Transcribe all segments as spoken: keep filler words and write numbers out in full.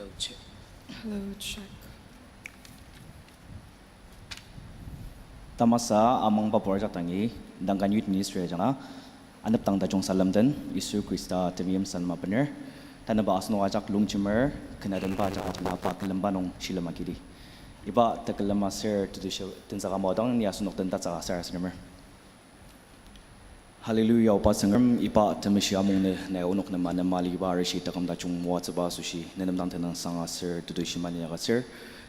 Hello, check. Tamasa amangba pur ajak dangi, Duncan Youth Ministry ajanga, anepdang tajung salem den, Yisu Khrista temeim salem abener, tanüba asenok ajak longjemer, ken atenba ajak na pa külemba nung shilem agidi. Iba tekülem aser tetushi tenzüka maodang ni asenok den tatsüka sarasademer. Hallelujah, Oba Tsüngrem, iba temeshi amung nü, nai onok nem anema aliba arishi taküm tajung moatsüba asoshi, ne nem dang tenüngsang aser tetushi mani agütsür.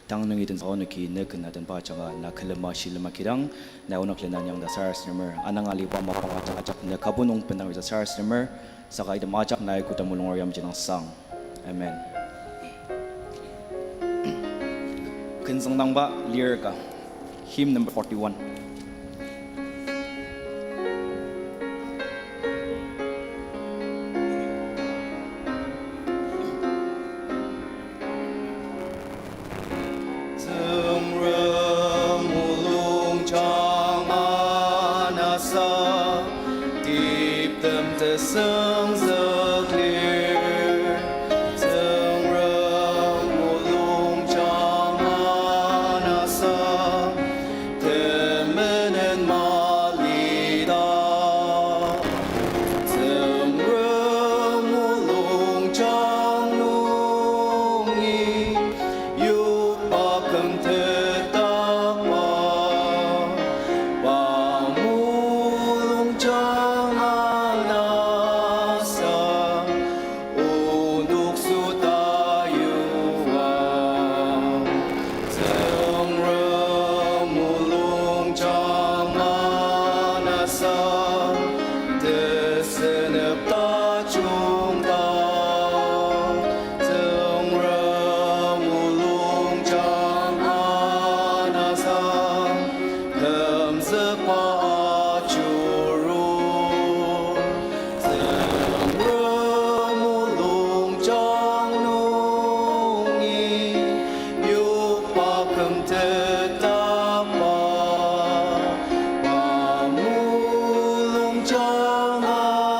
Tang nungi tenzüka onoki ne ken atenba ajanga na külema shilema kidang, nai onok lena nyang ta sarasademer, anang aliba mapang ajak ajak ne kabu nung bendang rita sarasademer, saka item ajak nai koda mulung ariam jinang sang. Amen. Kensang dangba lyric ka, hymn number forty-one. Tsüngrem mulungjang anasa, tiptem tesüngzük lir. Tsüngrem mulungjang anasa, temenen malida. Tsüngrem mulungjang nungi, yokba kümtetakba, pa mulungjang anasa, onok sota yua. Tsüngrem mulungjang anasa, tesünep tajung ta. Tsüngrem mulungjang anasa, kümzükba ajuru. Tsüngrem mulungjang nungi, yokba kümtetakba, pa mulungjang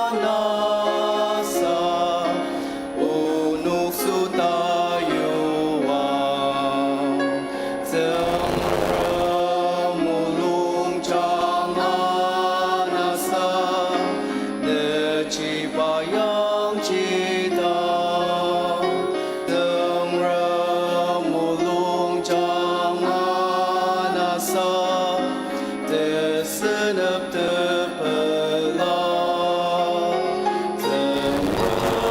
anasa, onok sota yua. Tsüngrem mulungjang anasa, nechiba yangji ta. Tsüngrem mulungjang anasa, tesünep tepela. Tsüngrem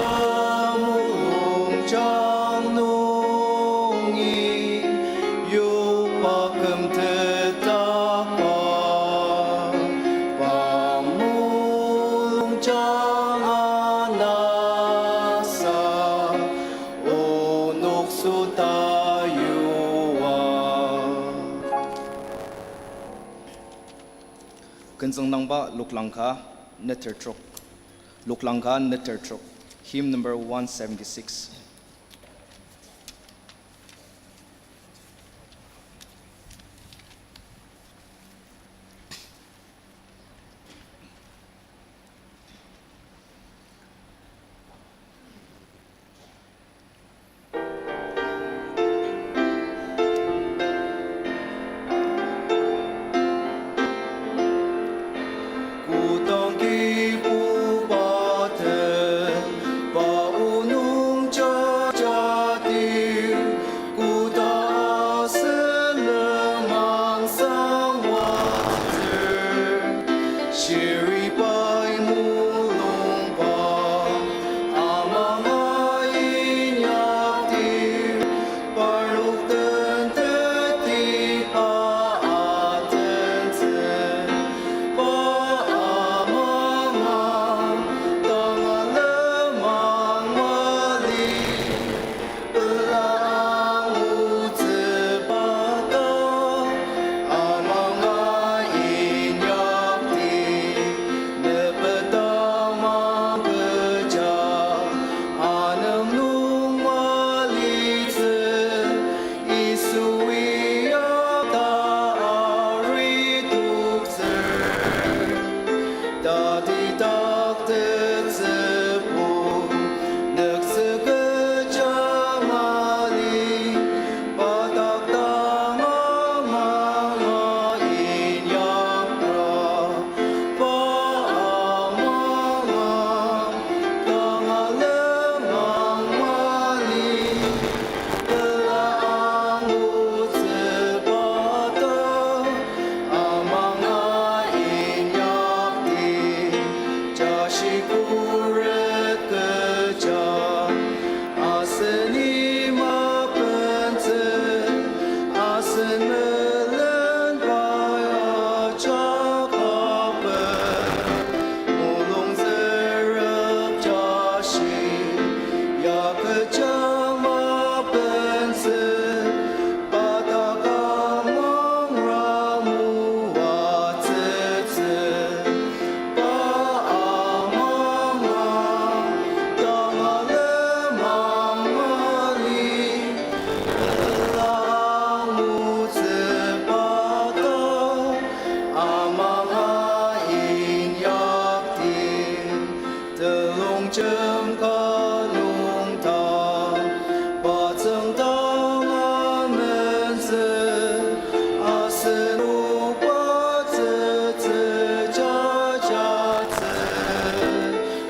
mulungjang nungi, yokba kümtetakba, pa mulungjang anasa, onok sota yua. Kensang dangba loklangka neter trok. Loklangka neter trok. Hymn number one seventy-six. Kodang Kibuba den pa onungja Ashi khuret kecha, asen imapentsü, asen melen pai ajak apen, mulung zürep jashi, ya kechang mapentsü, pa takang mangra moatsütsü. Pa amanga, tanga lenmang mali, pela angutsü pa ta, amanga inyakti. Telongjem ka nung ta, pa tsüngdang amentsü, asen oba tsütsü jajatsü.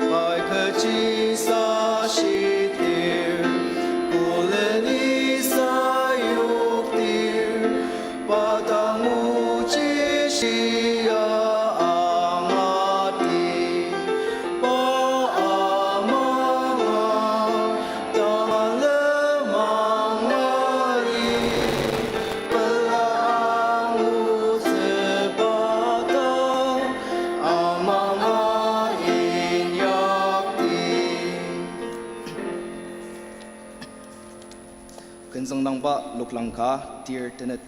Pai kechisa shitir, koleni sayoktir, pa dang oji shia angati. Pa amanga, tanga lenmang mali, pela angutsü pa ta, amanga inyakti. Ken tsüngdangba loklang ka, tir tenet.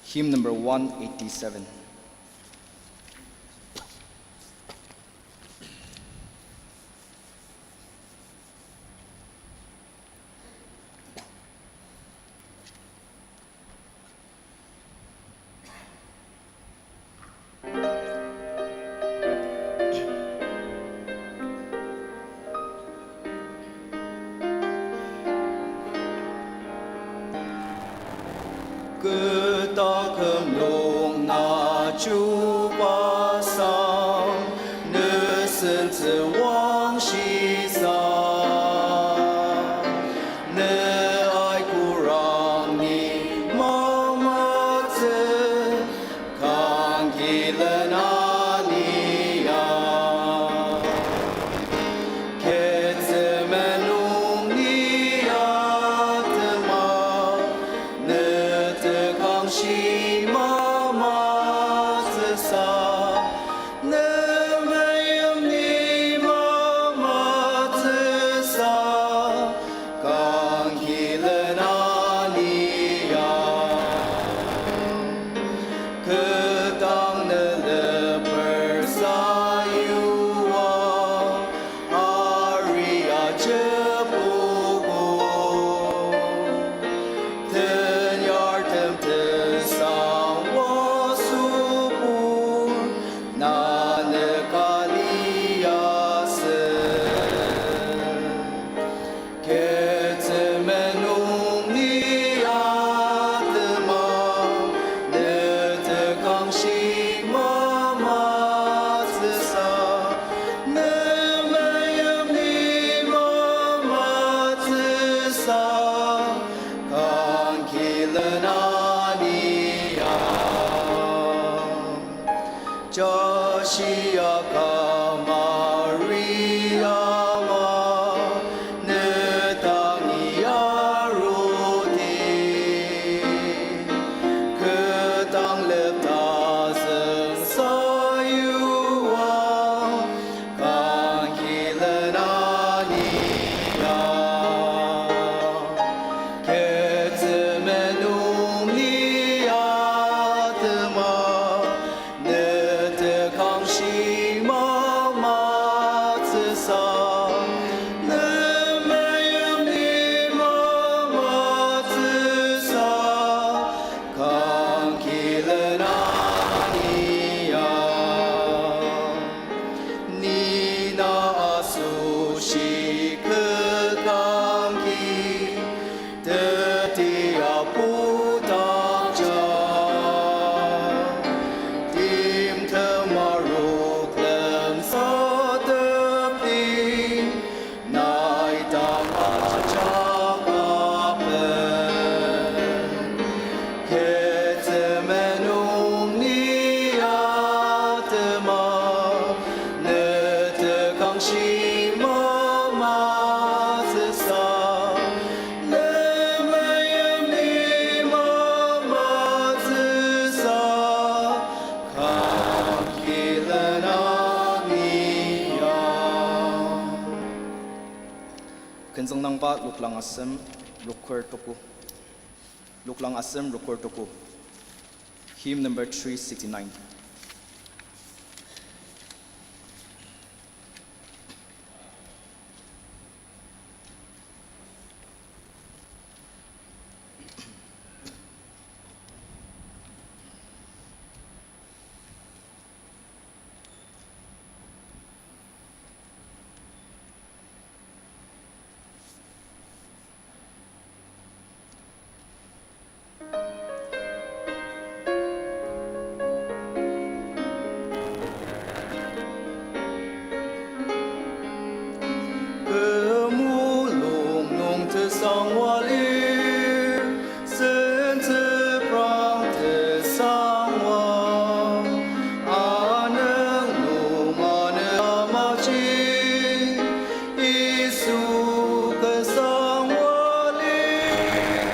Hymn number one eighty-seven. Kü taküm nung na chuba sang, ne sentsü wangshisa. Ne aika rang ni mamatsü, kangkilen ania. Ketsemen nung ni atema, ne tekangshi mamatsüsa, ne meim ni mamatsüsa, kangkilen ania. Kü dang ne leper sayua, aria jebogo. Tenyartem tesang wasübo, na ne ka liasü. Ketsemen nung ni atema, ne tekangshi mamatsüsa, ne meim ni mamatsüsa, kangkilen ania. Jashia ka Maria ma, ne dangi arudi. Kü dang lepta züng sayua, kangkilen ania. Ketsemen nung ni atema, ne tekangshi mamatsüsa, ne meim ni mamatsüsa, kangkilen ania. Ni na asoshi kü kangki, teti aputakja, timtem arok lemsatepdi, nai dang ajak apen. Ketsemen nung ni atema, Shima matsüsa, ne mayim ni ma matsüsa, kang kilen aniyang. Ken züngdangba Luklang asem rokur tuku. Luklang asem rokur tuku. Hymn number three sixty-nine. Kü mulung nung tesangwa lir, sen tsüprang tesangwa, anüng nung manü amaji, Yisu kü sangwa lir,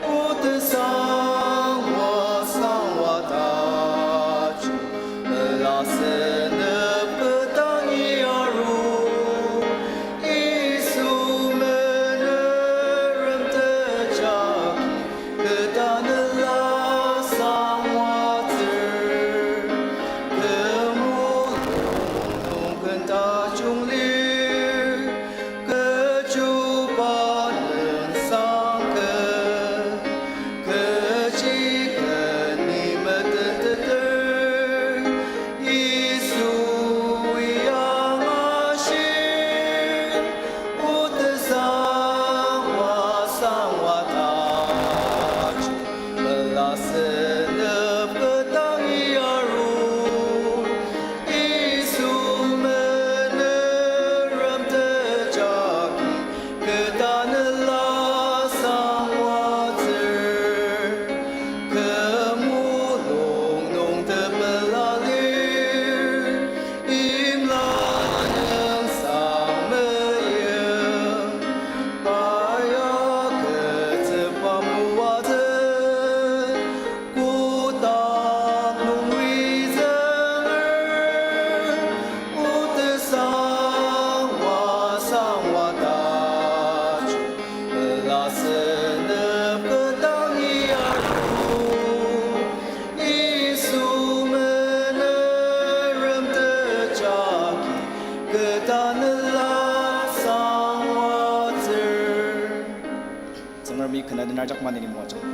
o tesangwa sangwa tajung, pela senep kü tangi aru, Yisu menürem tejaki, kü tanela sangwatsür, kü mulung nung ken tajung lir, kü chuba nüngsang ken, kechi ken ni meteteter, Yisu iang ashir, o tesangwa sangwa tajung, pela senep kü tangi aru, Yisu menürem tejaki, kü tanela sangwatsür, kü mulung nung tepela lir, imla nüngsang meyim, aya kü tsüpa moatsü, kotak nung rizünger, o tesangwa sangwa tajung, pela senep kü tangi aru, Yisu menürem tejaki, kü tanela sangwatsür. Tsüngremi ken adenarjak maneni moajang.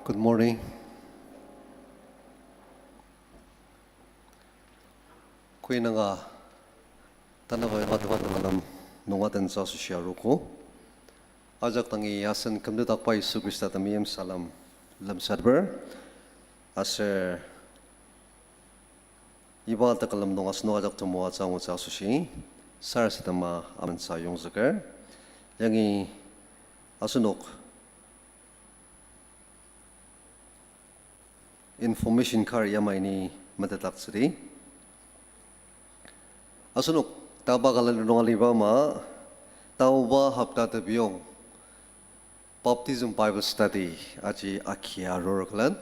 Good morning. Koi nanga tanaba iba teba teba lam nunga tensa asoshi arogo. Ajak dangi asen kümdakba Yisu Khrista temeim salem lemsateper. Aser iba tekülem nung asenok ajak temoatsü angutsü asoshi sarasadema amensa yongzüker. Yangi asenok information kar yamai ni metetdaktsüdi. Asenok taba calendar nung aliba ama, taoba hopta tebiyong Baptism Bible Study aji akia arur külen.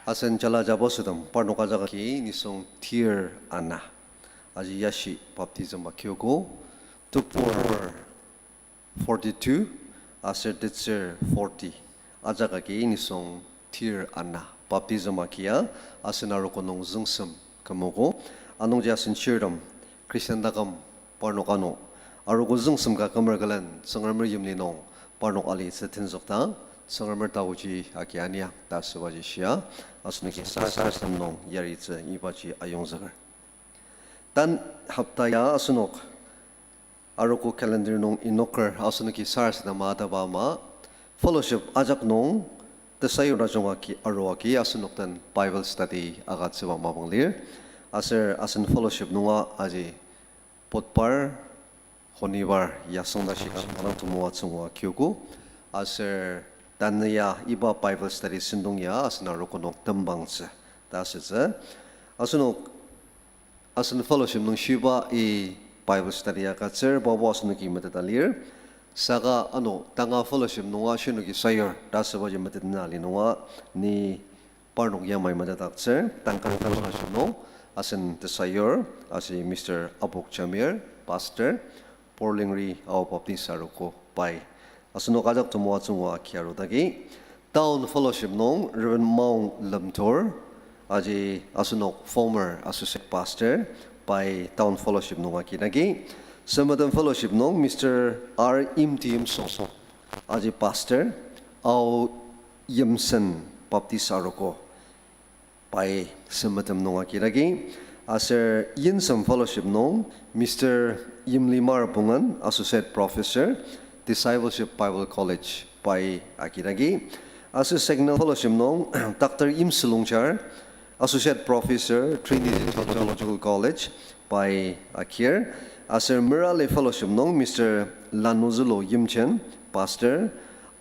Asen jala jabo sütem parnok ajak agi nisung tir ana aji yashi baptism akiogo, tebur forty-two, aser tetsür forty. Ajak agi nisung tir ana baptism akia, asen arogo nung züngsem kümogo. Anungji asen chirtem, Christian taküm parnok ano, arogo züngsem ka kümer külen Tsüngremer yimli nung parnok alitsü tenzükdang, Tsüngremer taoji agi ania ta asübaji shia, asenoki sarasadem nung yaritsü ibaji ayongzüker. Tan hopta ya asenok Arogo calendar nung inoker asenoki sarasadema ataba ama, fellowship ajak nung tesayur tajung agi aru agi asenok den Bible study agütsüba mapang lir. Aser asen fellowship nunga aji Budhbar, Shonibar yasüng tashi kanga temoatsü ngua kiogo. Aser tanü ya iba Bible study sentong ya asen arogo nung tembangtsü ta asütsü. Asenok asen fellowship nung shiba i Bible study agütsür, pabo asenoki meteta lir. Saka ano tanga fellowship nunga shinoki sayur ta asübaji metetena li nunga ni parnok yamai metetdaktsür. Tangkang fellowship nung asen tesayur ashi Mister Apok Jamir, Pastor, Porlingri Ao Baptist Arogo pai. Asenok ajak temoatsü ngua agi arudaki. Town fellowship nung Reverend Maung Lemtur, aji asenok former associate pastor, pai Town fellowship nung agidaki. Sempettem fellowship nung Mister R Imti Imsong, aji pastor, Ao Yimsen Baptist Arogo, pai Sempettem nung agidaki. Aser Yinsem fellowship nung Mister Yimlimar Pungan, associate professor, Discipleship Bible College, pai agidaki. Aser Signal fellowship nung Doctor Imsü Longchar, associate professor, Trinity Theological College, pai agir. Aser Merale fellowship nung Mister Lanozülo Yimchen, pastor,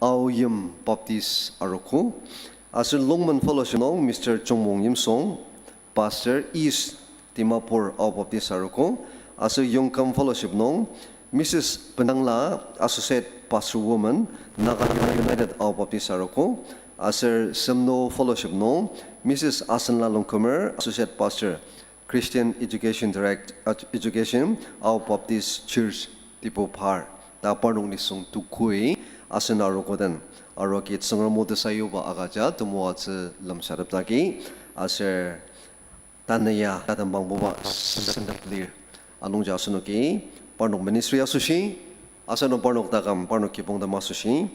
Ao Yim Baptist Arogo. Aser Longmen fellowship nung Mister Chungmong Yimsong, pastor, East Dimapur Ao Baptist Arogo. Aser Yongkam fellowship nung Missus Penangla, associate pastor woman, Naga United Ao Baptist Arogo. Aser Semno fellowship nung Missus Asenla Longkumer, associate pastor, Christian Education Direct, Education, Ao Baptist Church, Dipupar. Ta parnok nisung tukui asen arogo den arogi Tsüngrem o tesayuba agüja temoatsü lemsatepdaki. Aser tanü ya tatembangbuba sentep lir. Anungji asenoki parnok ministry asoshi, asenok parnok taküm parnok kibongtem asoshi,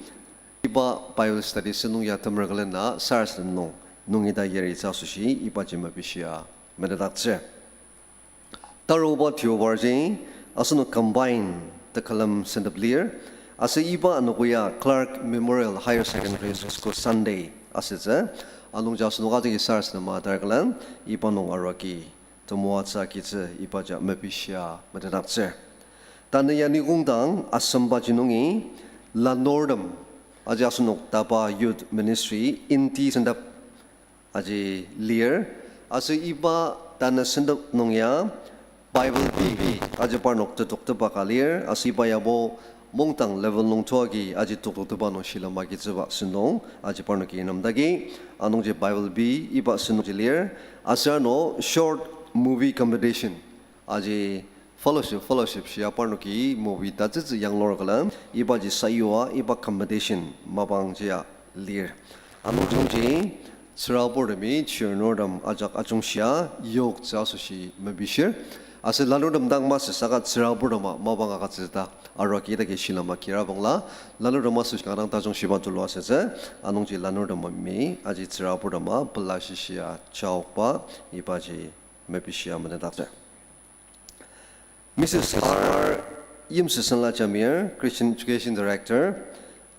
iba Bible study sentong ya temer külena sarasadem nung nungi ta yaritsü asoshi ibaji mepishia metetdaktsür. Taruba tiobarji asenok combine tekülem sentep lir. Aser iba anogo ya Clark Memorial Higher Secondary School Sunday asütsü. Anungji asenok ajaki sarasadema atar külen iba nung arogi temoatsü agitsü ibaji mepishia metetdaktsür. Tanü ya nikongdang asembaji nungi lanurtem, aji asenok tapa youth ministry inti sentep aji lir. Aser iba tanü sentep nung ya Bible bi aji parnok tetukteba ka lir. Aser iba yabo mungdang level nung tuagi aji tetukteba nung shilem agitsüba sentong aji parnoki inemdaki. Anungji Bible bi iba sentongji lir. Aser ano short movie competition, aji fellowship, fellowship shia parnoki movie tatsütsü yanglur külen ibaji sayua iba competition mapangjia lir. Anungji tsüraburtemi chirnurtem ajak ajungshia yoktsü asoshi mepishir. Aser lanurtem dang masü saka tsüraburtema mapang agütsü ta arogi idaki shilem agirabangla, lanurtem asoshi kanga dang tajung shiba tulu asütsü. Anungji lanurtemi aji tsüraburtema pela shishia chaokba ibaji mepishia metetdaktsür. Missus R Yimsüsenla Jamir, Christian Education Director,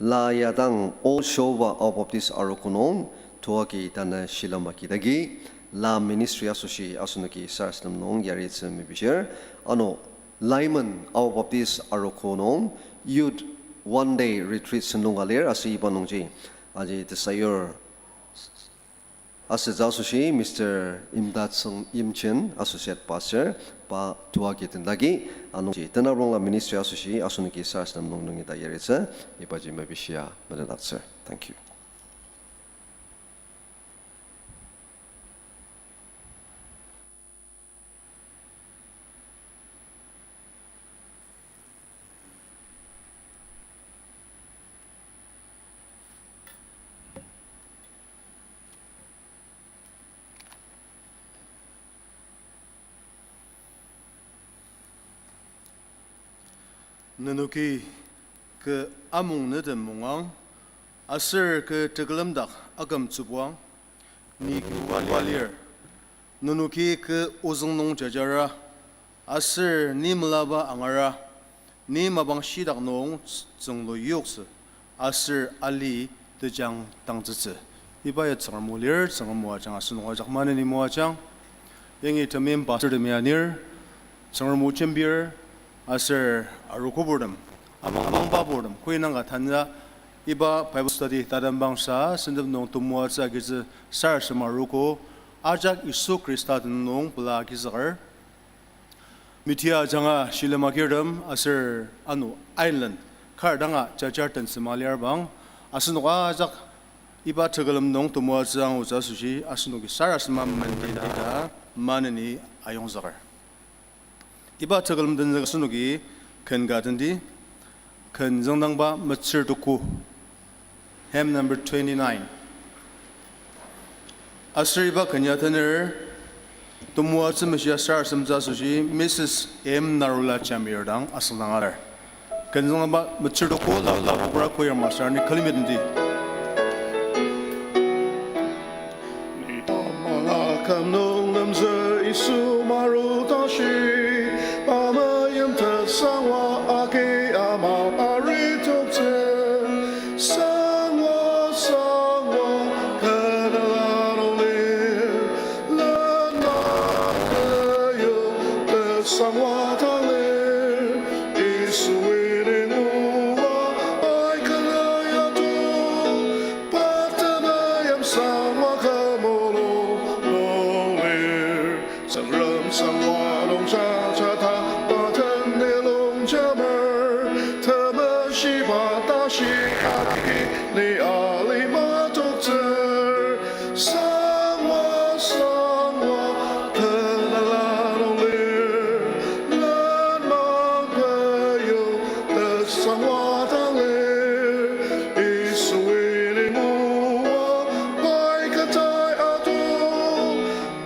la ya dang Old Shoba Ao Baptist Arogo nung tuagi tanü shilem agidaki, la ministry asoshi asenoki sarasadem nung yaritsü mepishir. Ano Lyman Ao Baptist Arogo nung Youth One Day Retreat sentong ka lir, aser iba nungji aji tesayur asütsü asoshi Mister Imdatsüng Yimchen, Associate Pastor, pa tuagi tendagi, anungji tenarongla ministry asoshi asenoki sarasadem nung nungi ta yaritsü ibaji mepishia metetdaktsür. Thank you. Nenoki kü amung nütem mungang, aser kü tekülemdak akümtsübuang, ni kü wa lir. Nenoki kü ozüng nung jajara, aser ni melaba angara, Ni mapang shitak nung tsünglu yoktsü, aser ali tejang tangtsütsü. Iba ya Tsüngrem o lir, Tsüngrem o ajanga asenok ajak maneni moajang. Yangi temeim pastor temi anir, Tsüngrem o jembir, aser arogo purtem, amangba purtem, koi nanga tanja, iba Bible study tatembangsa, sentep nung temoatsü agitsü sarasadema arogo, ajak Yisu Khrista den nung pela agizüker. Media ajanga shilem agirtem aser ano island kar danga jajar tensema lirbang, asenok ajak iba tekülem nung temoatsü angutsü asoshi asenoki sarasadema mendita maneni ayongzüker. Iba tekülem tenzük asenoki ken ka tendi, ken züngdangba metsür tuko, hymn number twenty-nine. Aser iba ken ya tener, temoatsü meshia sarasademtsü asoshi Mrs M Narula Jamir dang asüngdang alar. Ken züngdangba metsür tuko, la, la, choir master ni külemi tendi. Ni tamala küm nung lemtsü Yisu maru tashi, pa meim tesangwa agi ama ari toktsü. Sangwa, sangwa, kü nala nung lir, lenmang peyok tesangwa dang lir, Yisui ning oa pai kü nai ato, pa temeim sangwa kü molo nung lir. Tsüngrem sangwa nung jaja ta, pa den ni longjemer, temeshiba tashi agi ni alima toktsür. Sangwa, sangwa, kü nala nung lir, lenmang peyok tesangwa dang lir, Yisui ning oa pai kü tai ato,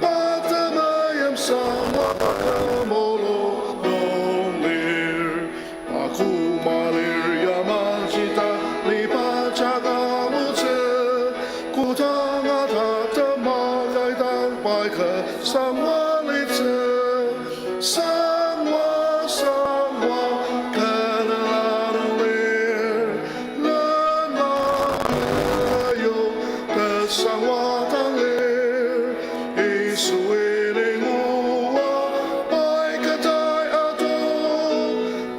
pa temeim sangwa kü molo nung lir. Pa koma lir yamaji ta ni pa jaka ngutsü, kodanga ta tema kaidang pai kü sangwa litsü. Sangwa, sangwa, kü nala nung lir, lenmang peyok tesangwa dang lir, Yisui ning oa pai kü tai ato,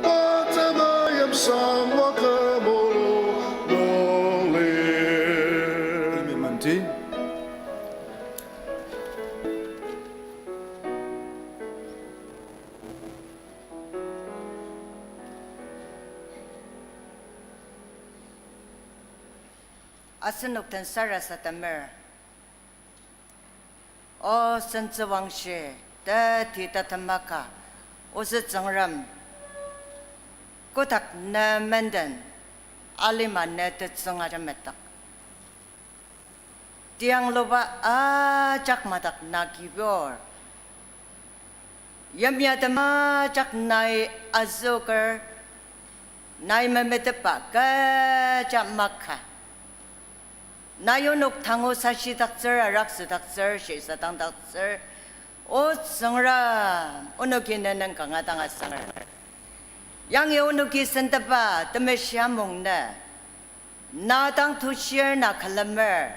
pa temeim sangwa kü molo nung lir. Amen, manti. Asenok den sarasademer. O sentsüwangshi, teti tatemaka, ozü Tsüngrem, kotak ne menden, alima ne tetsüng ajemetak. Tiangluba ajak madak na kibur. Yimya tema ajak nai azüker, nai memetetba kecha maka. Nai onok tangu sashidaktsür, araksüdaktsür, shisadangdaktsür. O Tsüngrem, onoki ne nüng kanga dang asanger. Yangi onoki sentepa temeshi amung ne. Na dang tushir na külemer,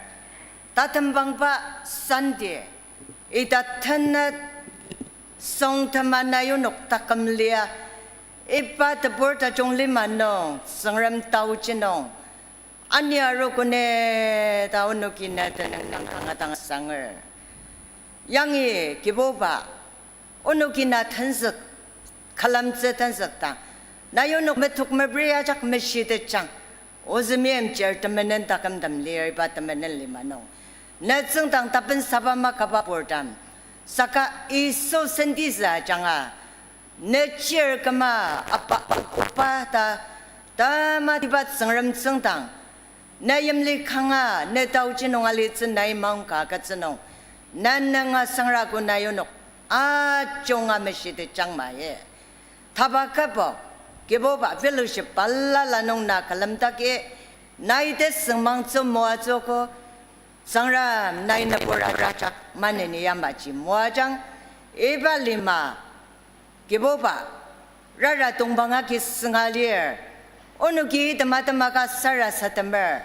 tatembangba Sunday, ita tenet süngtema nai onok taküm lia, iba tebur tajung lima nung, Tsüngrem taoji nung, ani arogo ne ta onoki ne tenüng kanga dang asanger. Yangi Kibuba, onoki na tenzük, külemtsü tenzükdang, nai onok metok mepri ajak meshitejang, ozü meimchir temenen takümtem lir iba temenen lima nung. Ne tsüngdang tapensaba makaba purtem, saka Yisu sentizü ajanga, ne chir küma apa akoba ta, tamatiba Tsüngrem tsüngdang, ne yimli kanga, ne taoji nung alitsü nai maongka agütsü nung, ne nüng asangrago nai onok ajunga meshitejang ma-i. Taba kübok, Kibuba fellowship balala nung na külemdaki, nai tesüngmangtsü moatsüogo, Tsüngrem nai nübur ajak maneni yamaji moajang, iba lima, Kibuba, rara tongpang agi sünga lir, onoki tema tema ka sarasademer.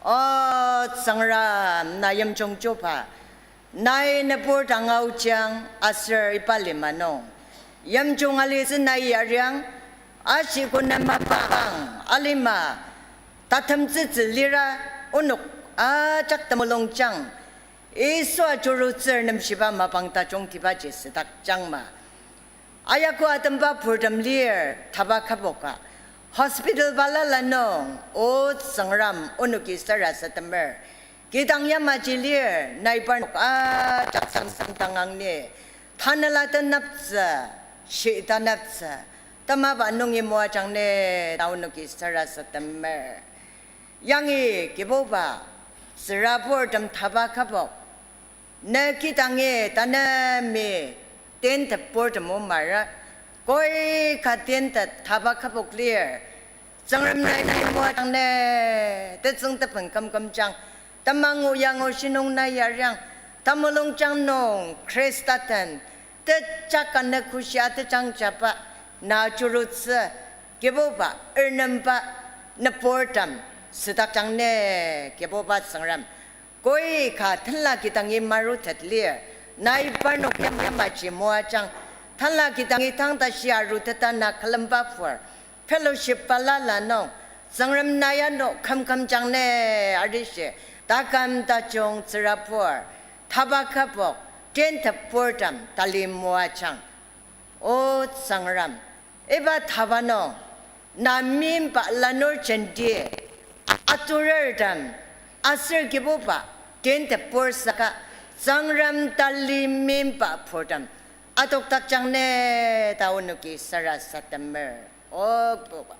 O Tsüngrem, na yimjung chuba, nai nübur dang aojang aser iba lima nung yimjung alitsü nai yariang, ashi kona mapang alima tatemtsütsü lira, onok ajak temulungjang Yisu ajurutsür nemshiba mapang tajungtibaji südakjangma. Ayako atemba purtem lir taba kübok ka hospital balala nung, O Tsüngrem, onoki sarasademer. Kidang yamaji lir, nai parnok ajak sang semdangang ni, tanela tenaptsü, shi tanaptsü, temaba nungi moajang ni ta onoki sarasademer. Yangi Kibuba, tsürabur tem taba kübok, ne kidangi tanemi tentep purtem o mara, koi ka tentep taba kübok lir. Tsüngrem nai nai moajang ne, tetsüng tepen kümkümjang, temang o yang o shinung nai yariang, temulungjang nung Khrista den tejak ka nü kushi atejang jaba, na ajurutsü, Kibuba, ernemba nüburtem südakjang ne, Kibuba Tsüngrem. Koi ka tenla kidangi marutet lir, nai parnok yam yamaji moajang, tenla kidangi tang tashi aruteta na külemba pur, fellowship balala nung, Tsüngrem nai ano kümkümjang ne arishi, taküm tajung tsürabur taba kübok tentep purtem tali moajang. O Tsüngrem, iba taba nung, na meimba lanur jenti aturertem, aser Kibuba, tentep pur saka, Tsüngrem tali meimba purtem adokdakjang ne ta onoki sarasademer. O Kibuba,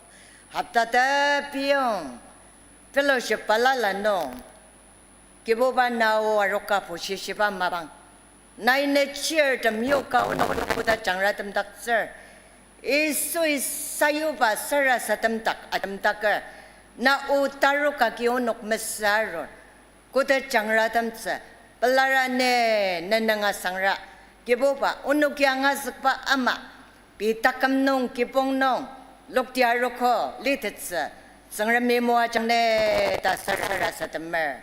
hopta tepiyong fellowship balala nung, Kibuba na o aroka pushishiba mapang, nai ne chirtem yoka onok koda jangratemdaktsür. Yisui sayuba sarasademdak atemdaker, na o taroka ki onok mesüa arur, koda jangratemtsü, pelara ne, ne nanga sangra, Kibuba, onoki angazükba ama, pei taküm nung, kibong nung, lokti arogo litettsü, Tsüngremi moajang ne ta sarasademer.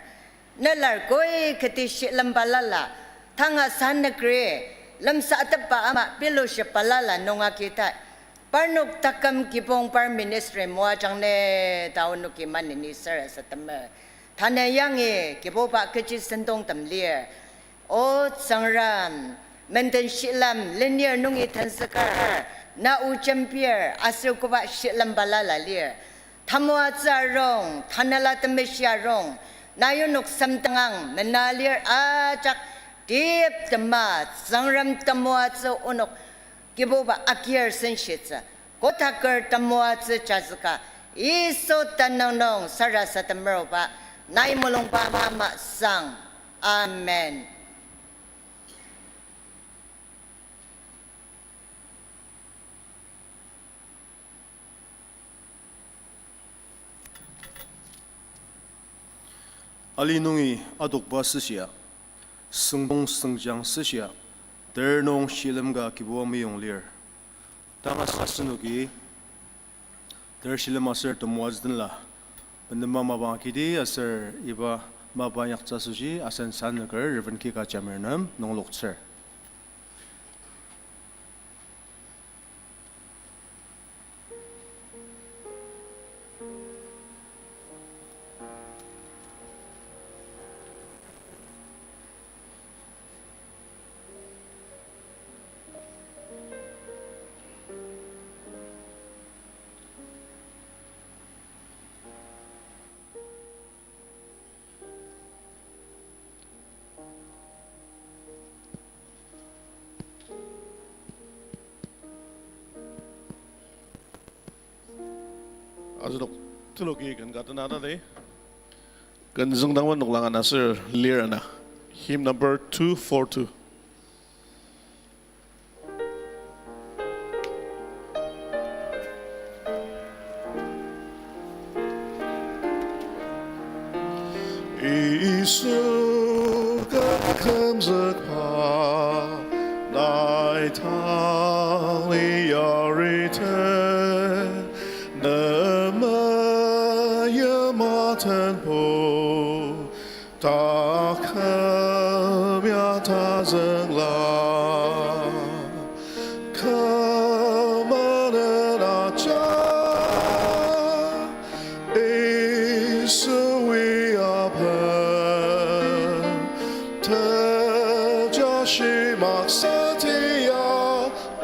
Nelar koi keti shilem balala, tanga sanükri, lemsatepba ama fellowship balala nung agi tai, parnok taküm kibong par ministry moajang ne ta onoki maneni sarasademer. Tanü yangi Kibuba kechi sentongtem lir. O Tsüngrem, menden shilem lenir nungi tenzüker, na o jembir aser koba shilem balala lir. Tamoatsü arung, Tanela Temeshi arung, na onok semdangang mena lir ajak, tep tema Tsüngrem temoatsü onok Kibuba agir senshitsü, kotaker temoatsü jazüka, Yisu tenüng nung sarasademer oba, nai mulungba ama sang. Amen. Ali nungi adokba süshia, süngdong süngjang süshia, ter nung shilem ka Kibuba meyong lir. Tanga asenoki ter shilem aser temoatsü tenla benema mapang agidi aser iba mapa inyaktsü asoshi asen sanüker Reverend Kika Jamir nem nungloktsür. Asenok teloki ken ka tena ta di. Ken züngdangba noklang ana aser lir ana. Hymn number two four two. Yisu kakümzükba, nai tali yari te. Ama yamatenbo, taküm ya tazüngla. Kümnü aja, Yisui apen, tejashi maksatia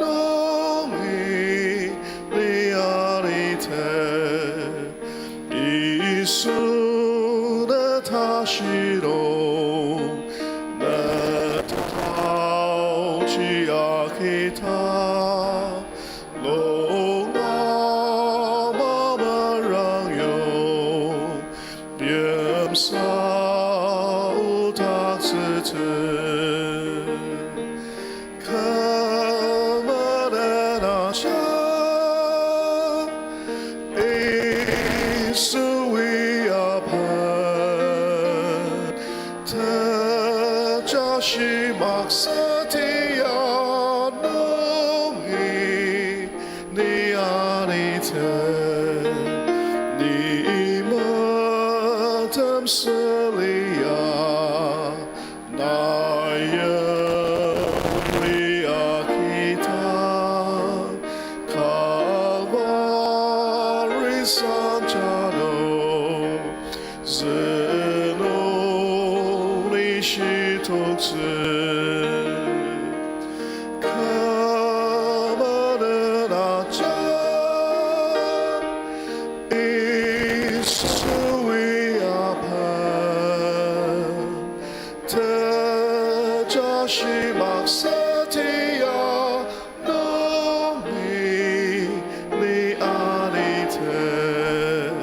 nungi ni aliter. Yisu, ne tashi nung, ne taoji akidang, lung ama merang yong, yimsa odaktsütsü. Kümnü aja, Yisui apen, tejashi maksatia nungi ni aliter. Ni metem sülia, na yimli akidang, Kalvari sanja nung, zünung ni shitoktsü. Kümnü aja, Yisui apen, tejashi maksatia nungi ni aliter.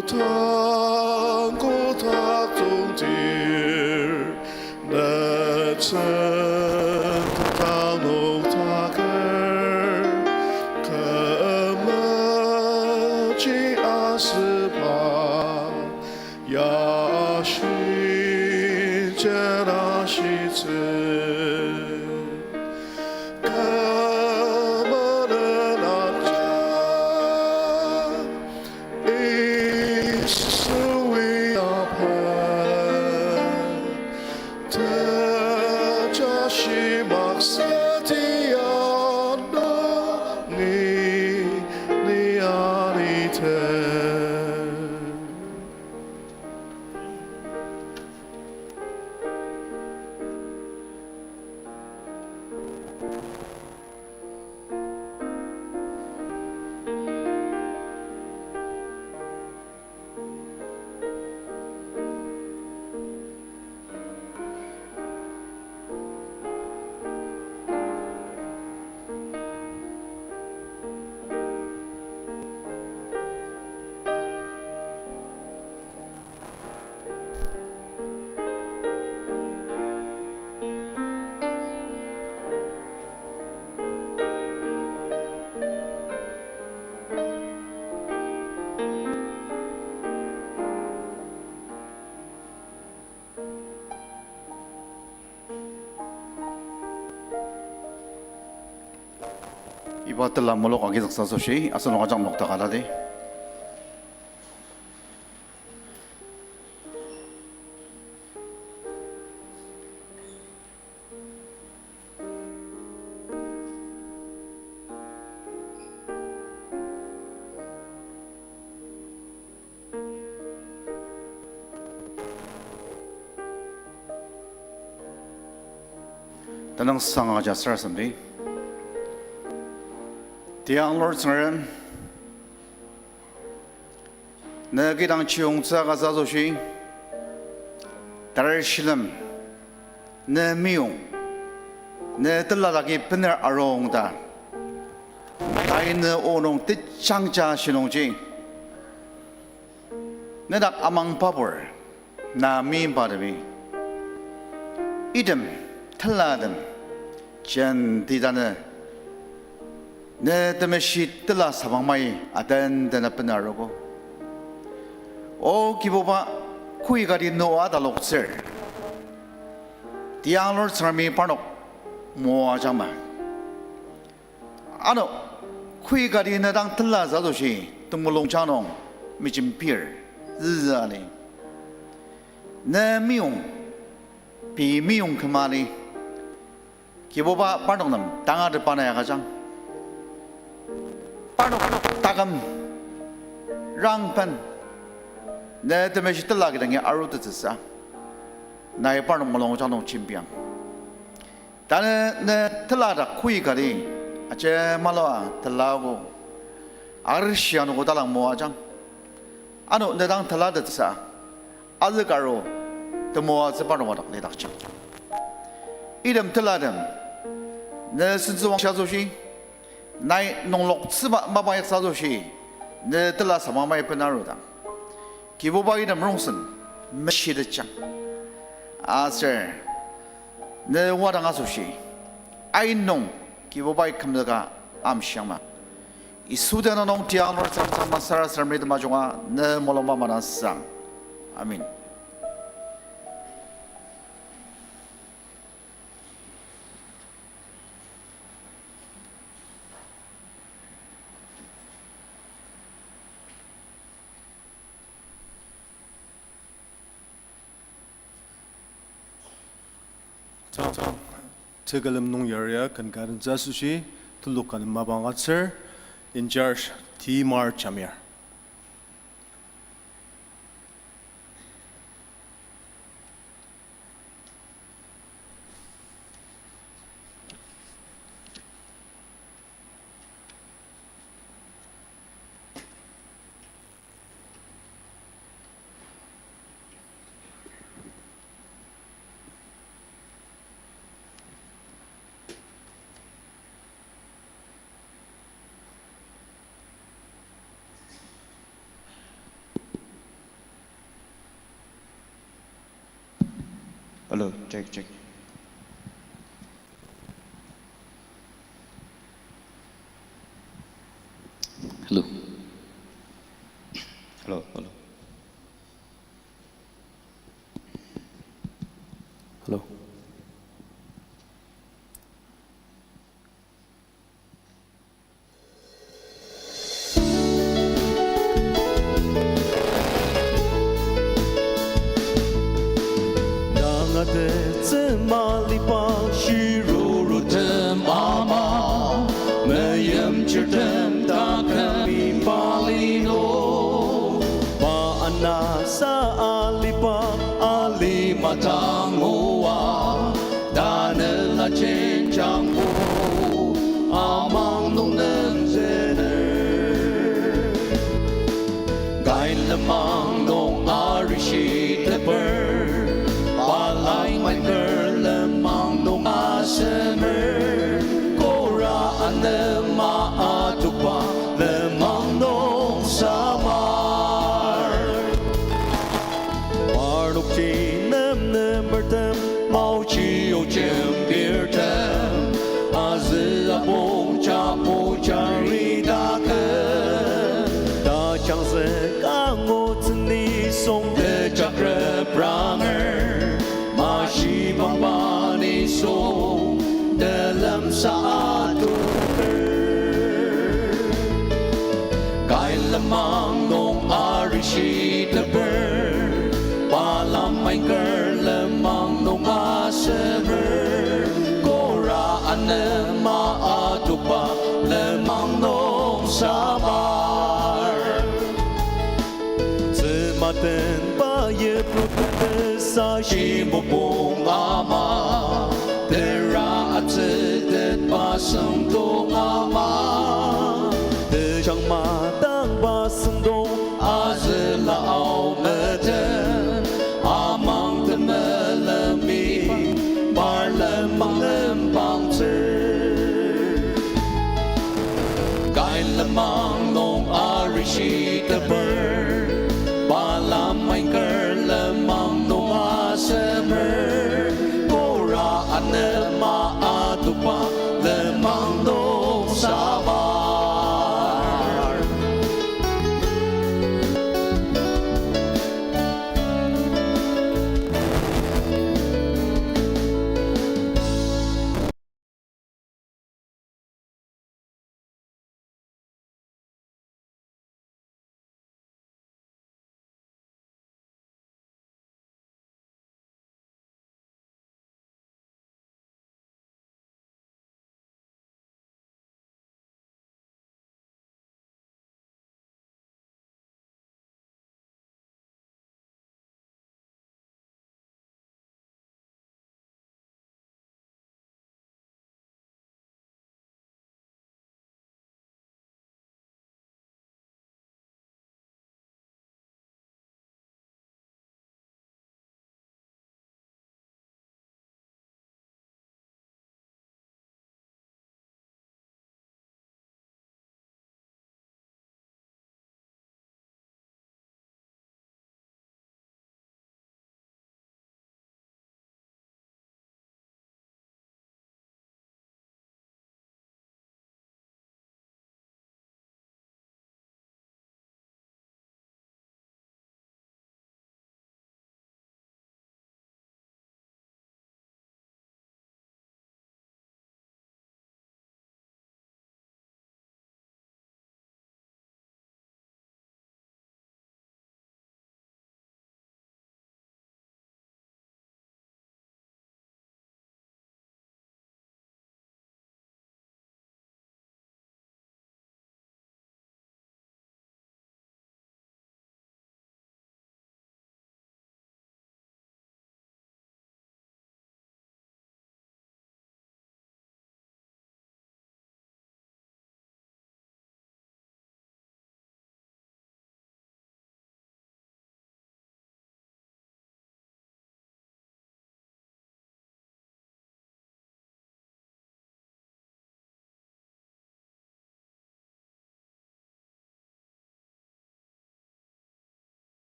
Kodang kotak tongtir, ne tsüngdang noktaker, kü meji asüba yashi jenashitsü. Kümnü aja, Yisui apen, tejashi maksatia nungi ni aliter. Iba tela mulok agizüksa asoshi, asenok ajak nokdaka tadi. Tenüng sanga aja sarasademdi. Tiang Lord Tsüngrem, ne kidang chiyongtsü agütsü asoshi, tarar shilem, ne meyong, ne tela dagi bener arung ta, tai ne o nung tejangja shinungji, ne dak amang pabur, na meimba temi, item, telatem, jenti tanü, ne temeshi tela sabangmai aten tena benarogo. O Kibuba, kü kati nua taloktsür. Tiang Lord Tsüngremi parnok moajangma. Ano, Koi kati ne dang tela sa asoshi temulungjang nung mejembir, züzü ali. Ne meyong, pei meyong küma ali. Kibuba parnok nem tangatetba nai agüjang. Parnok taküm rangben ne temeshi tela kidangi arutettsüsa, nai parnok mulungjang nung jembiang. Tanü ne tela dak koi kati, aje malua telago, arishi anogo talang moajang. Ano ne dang telatettsü, azükaru temoatsü parnok dak lidakjang. Item telatem, ne sentsüwangshi asoshi, nai nungloktsüba mapa yaksa asoshi, ne tela samamai benarudang, Kibubai nem rongsen meshitetjang. Aser ne wadang asoshi, ain nung Kibubai kümzüka amshiangma. Yisu tenüng nung tiang nor tsang tsang masara sarasademri temajunga ne mulungba manasang. Amen. Tang, tekülem nung yaria ken ka den asoshi, telok ka nem mapang atsür, in charge T Mar Jamir. Hello, check, check. Hello. Hello, hello. Hello. Dang atetsü maliba shirurutem ama, meyimchirtem taküm iba lino. Pa anasa aliba alima tang oa, tanela jenjangbo amang nung nemzener. Kai lenmang nung arishiteper, pa lamai ker lenmang nung asemer, kora anema atokba lenmang nung samar. Parnok ji nemnemertem, maoji o jembirtem, azü apong chapu jari daken. Tajangzük angutsü nisung tejakrep ranger, mashibangba nisung telemsa atoker. Kai lenmang nung arishiteper, pa lamai ker lenmang nung asemer, kora anema atokba lenmang nung samar. Tsümatenba yipru tenesa shimupong ama, tera atsütetba sentong ama, tejang matangba sentong azüla aometen, amang temelemi par lenmang lembangtsür. Kai lenmang nung arishiteper, pa lamai ker lenmang nung asemer, kora anema atokba lenmang nung samar.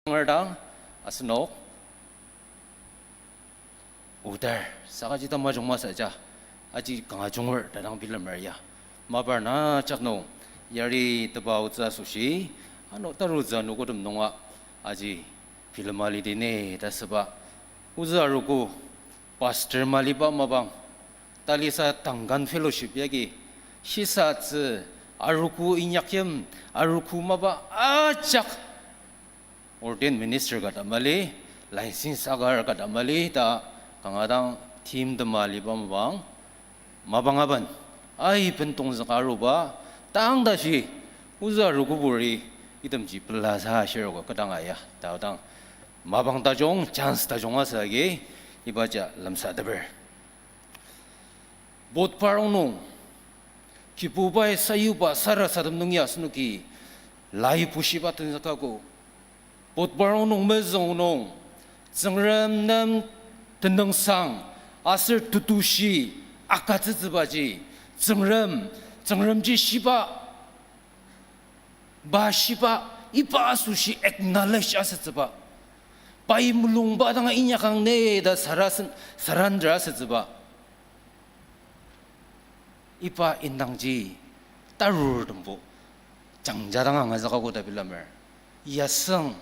Anger dang, asenok. Odar, sakaji tamajung masü ja, aji kanga junger ta dang bilemer ya. Mapar na jak nung, yari teba otsü asoshi, ano tarutsü anogotem nunga, aji bilema lidini ta süba. Ozü arogo, pastor maliba mapang, talisa Tangan Fellowship yagi, shisatsü, arogo inyakyim, arogo mapa ajak ordained minister ka ta mali, license agar ka ta mali, ta kanga dang timtem aliba mapang, mapang aben, aiben tongzüka aruba, tang tashi, ozü arogo buri, itemji pelasa ashirogo kü dang aya, ta dang, mapang tajung, chance tajung asü agi, ibaja lemsateper. Botparong nung, Kibubai sayuba sarasadem nung ya asenoki lai pushiba tenzükago. Botparong nung mezüng nung, Tsüngrem nem tenüngsang aser tetushi agütsütsübaji, Tsüngrem, Tsüngremji shiba, pa shiba, iba asoshi acknowledge asütsüba. Pai mulungba dang inyakang ne ta sarasen-, surrender asütsüba. Iba indangji tarurtembo jangja dang angazüka koda bilemer. Yasüng,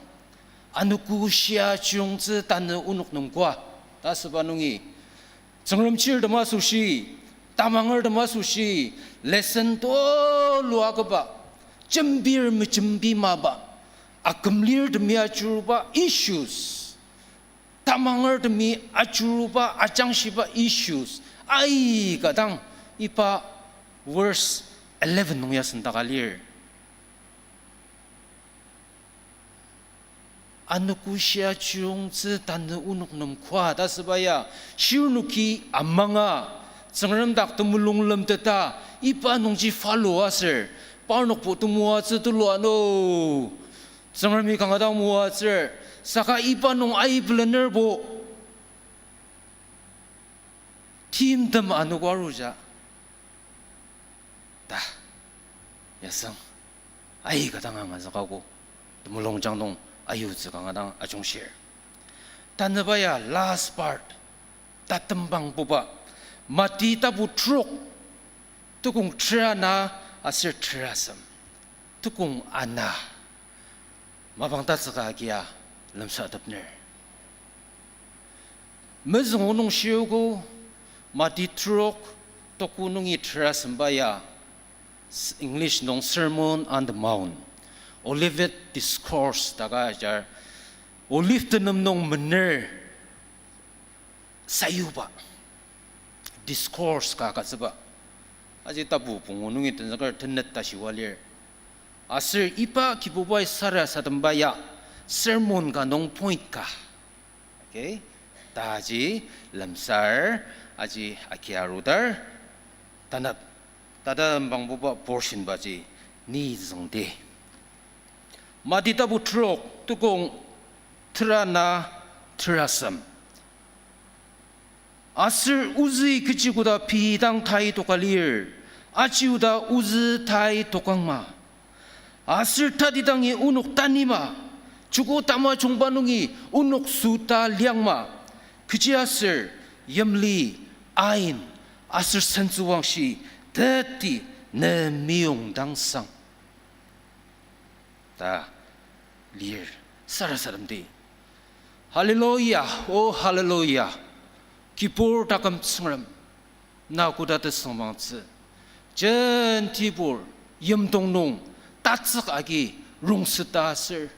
anogo shia chiyungtsü tanü onok nung koa, ta süba nungi, Tsüngrem chirtem asoshi, tamangertem asoshi, lesson tulu akaba, jembir mejembi maba, akümlirtemi ajuruba issues, tamangertemi ajuruba, ajangshiba issues, aika dang iba verse eleven nung ya sendaka lir. Anogo shia chiyungtsü tanü onok nem koa ta süba ya, shirnoki amanga, Tsüngrem dak temulung lemteta, iba nungji follow aser, parnokbo temoatsü tulu ano. Tsüngremi kanga dang moatsür, saka iba nung aibelenerbo timtem anogo aruja ta yasüng aika dang angazüka ko, temulungjang nung ayutsü kanga dang ajungshir. Tanüba ya last part, tatembangbuba, Mati tapu trok, tukong tera ana aser terasem, tukong ana. Mapang tatsüka agia lemsatepner. Mezüng nung shiogo, Mati trok, tuko nungi terasemba ya, s-, English nung Sermon on the Mount, Olivet Discourse ta ka ajar, Olive tenem nung mener sayuba, discourse ka agütsüba. Aji tapu pungu nungi tenzüker tenet ta shiba lir. Aser iba Kibubai sarasademba ya sermon ka nung point ka, okay, taji lemsar, aji agi arudar, tanap, tatembangbuba portion baji ni züngdi. Mati tapu trok, tukong tera ana terasem. Aser ozü kechi koda pei dang tai toka lir, aji oda ozü tai tokangma. Aser tatidangi onok tanima, joko tamajungba nungi onok süta liangma. Kechiaser yimli, ain, aser sentsüwangshi teti ne meyongdangsang ta lir sarasademdi. Hallelujah, oh hallelujah. Kibur taküm Tsüngrem, na koda tesüngmangtsü. Jentibur yimdong nung tatsük agi rongset ta aser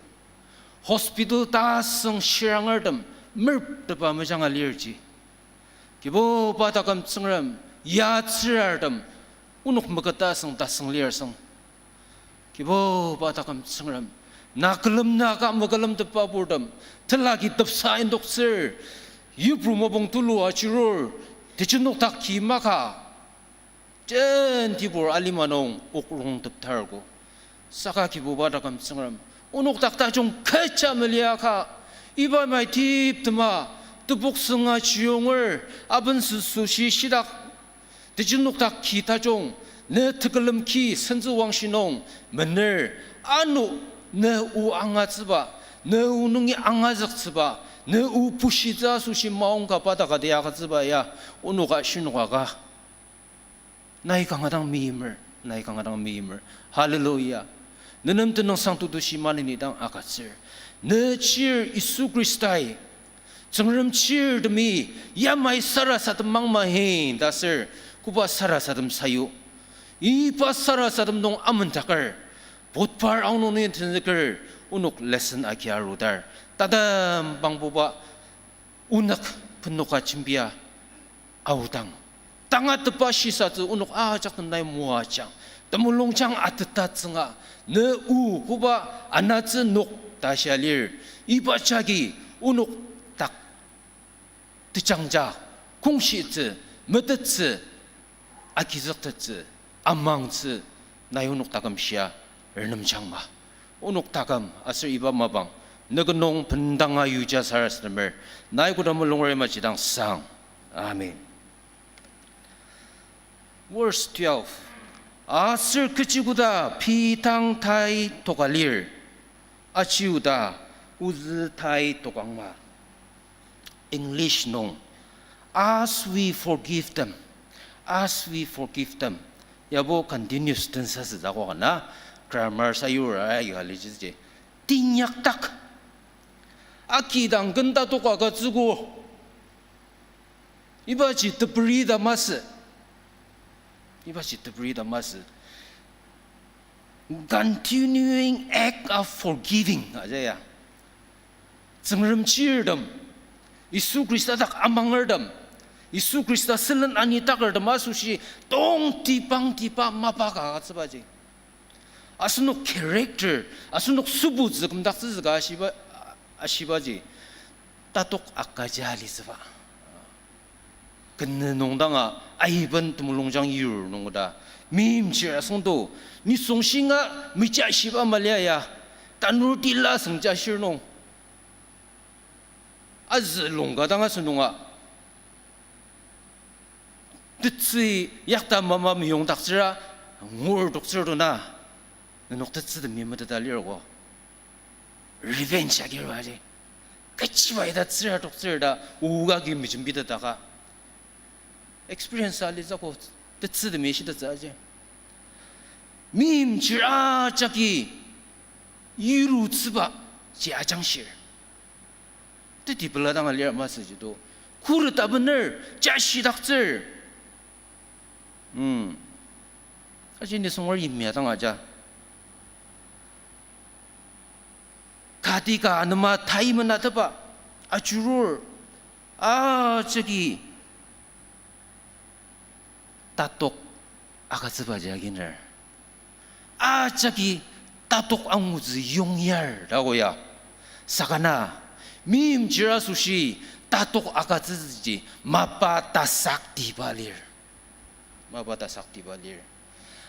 hospital tasüng shirangertem merptepa mejanga lirji, Kibuba taküm Tsüngrem, yatsürartem onok meketa asüng tasüng lir asüng, Kibuba taküm Tsüngrem, na külem na ka mekülemtepba purtem, telaki tepsa indoktsür, yipru mapang tulu achirur, tejenokdak ki maka, jentibur alima nung okrongteptargo. Saka Kibuba taküm Tsüngrem, onok dak tajung kecha meliaka, iba mai tiptema, tepok sünga chiyonger, aben süsü shi shidak, tejenokdak ki tajung, ne tekülem ki sentsüwangshi nung mener, ano ne o angatsüba, Ne o nungi angazüktsüba, ne o pushitsü asoshi maongka pa takati agütsüba ya, onoka shinoka ka. Nai kanga dang meimer, nai kanga dang meimer. Hallelujah. Nenem tenüngsang tetushi maneni dang agütsür. Ne chir Yisu Khristai, Tsüngrem chirtemi, yamai sarasadem mangma hin ta aser, koba sarasadem sayu. Iba sarasadem nung amendaker, Potipar aonung nung tenzüker, onok lesson agi arudar. Tatem bangbuba, onük penoka jembia aodang. Tangatetba shisatsü onok ajak nai moajang. Temulungjang ateta tsünga, ne o koba anatsü nok ta shia lir. Iba jagi onok dak tejangja, kongshitsü, metettsü, agizüktettsü, amangtsü, nai onok taküm shia renemjangma. Onok taküm aser iba mapang, nüke nung bendanga yuja sarasademer, nai kodama lungre maji dang sang. Amen. Verse twelve. Aser kechi koda pei tang tai toka lir, aji oda ozü tai tokangma. English nung, as we forgive them, as we forgive them. Yabo continuous tense asütsü akok na, grammar sayur ayua alijiji. Tinyaktak. Aki dang ken tatok agütsüogo. Ibaji teperi ta masü. Ibaji teperi ta masü. Continuing act of forgiving aja ya. Tsüngrem chirtem, Yisu Khrista dak amangertem, Yisu Khrista sülen anitakertem asoshi tongtibangtiba mapa ka agütsübaji. Asenok character, asenok sübutsü kümdaktsütsü ka ashiba, ashibaji, tatok akaja alitsüba. Kenü nung danga aiben temulungjang yur nung oda. Meimchir asüngdo, nisung shinga meja shiba malia ya, tanur tila asüngja shir nung. Azü lungka dang asünunga. Tetsü yakta mama meyongdaktsüra, ngur toktsür tona. Nenok tetsü temi meteta lirgo. Revenge agirbaji. Kechiba ita tsüra toktsür ta, oga ki mejembiteta ka. Experience alitsüko, tetsü temi shitettsü aji. Meimchir ajaki, yirutsüba, ji ajangshir. Teti pela dang alir masü jido. Khuret abener, jashidaktsür. Hmm. Aji nisung or yimya dang aja. Kati ka anema tai menateba, ajurur, ajaki tatok agütsüba ji aginer. Ajaki tatok angutsü yongyar ta ko ya. Saka na, meimchir asoshi tatok agütsütsüji mapa tasaktiba lir. Mapa tasaktiba lir.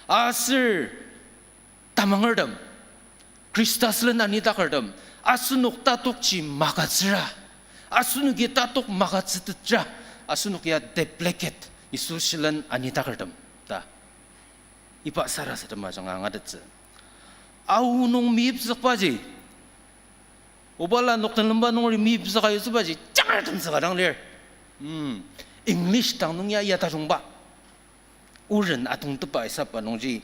Aser tamangertem, Khrista sülen anitakertem, asenok tatokji magütsüra, asenoki tatok magütsütetra, asenok ya duplicate Yisu sülen anitakertem ta. Iba sarasadema ajanga angatettsü. Aonung meyipzükbaji, obala nokdenlemba nungri meyipzüka yutsübaji, jangratem züka dang lir. Hmm. English dang nung ya, ya tajungba. Oren atongtepba isaba nungji.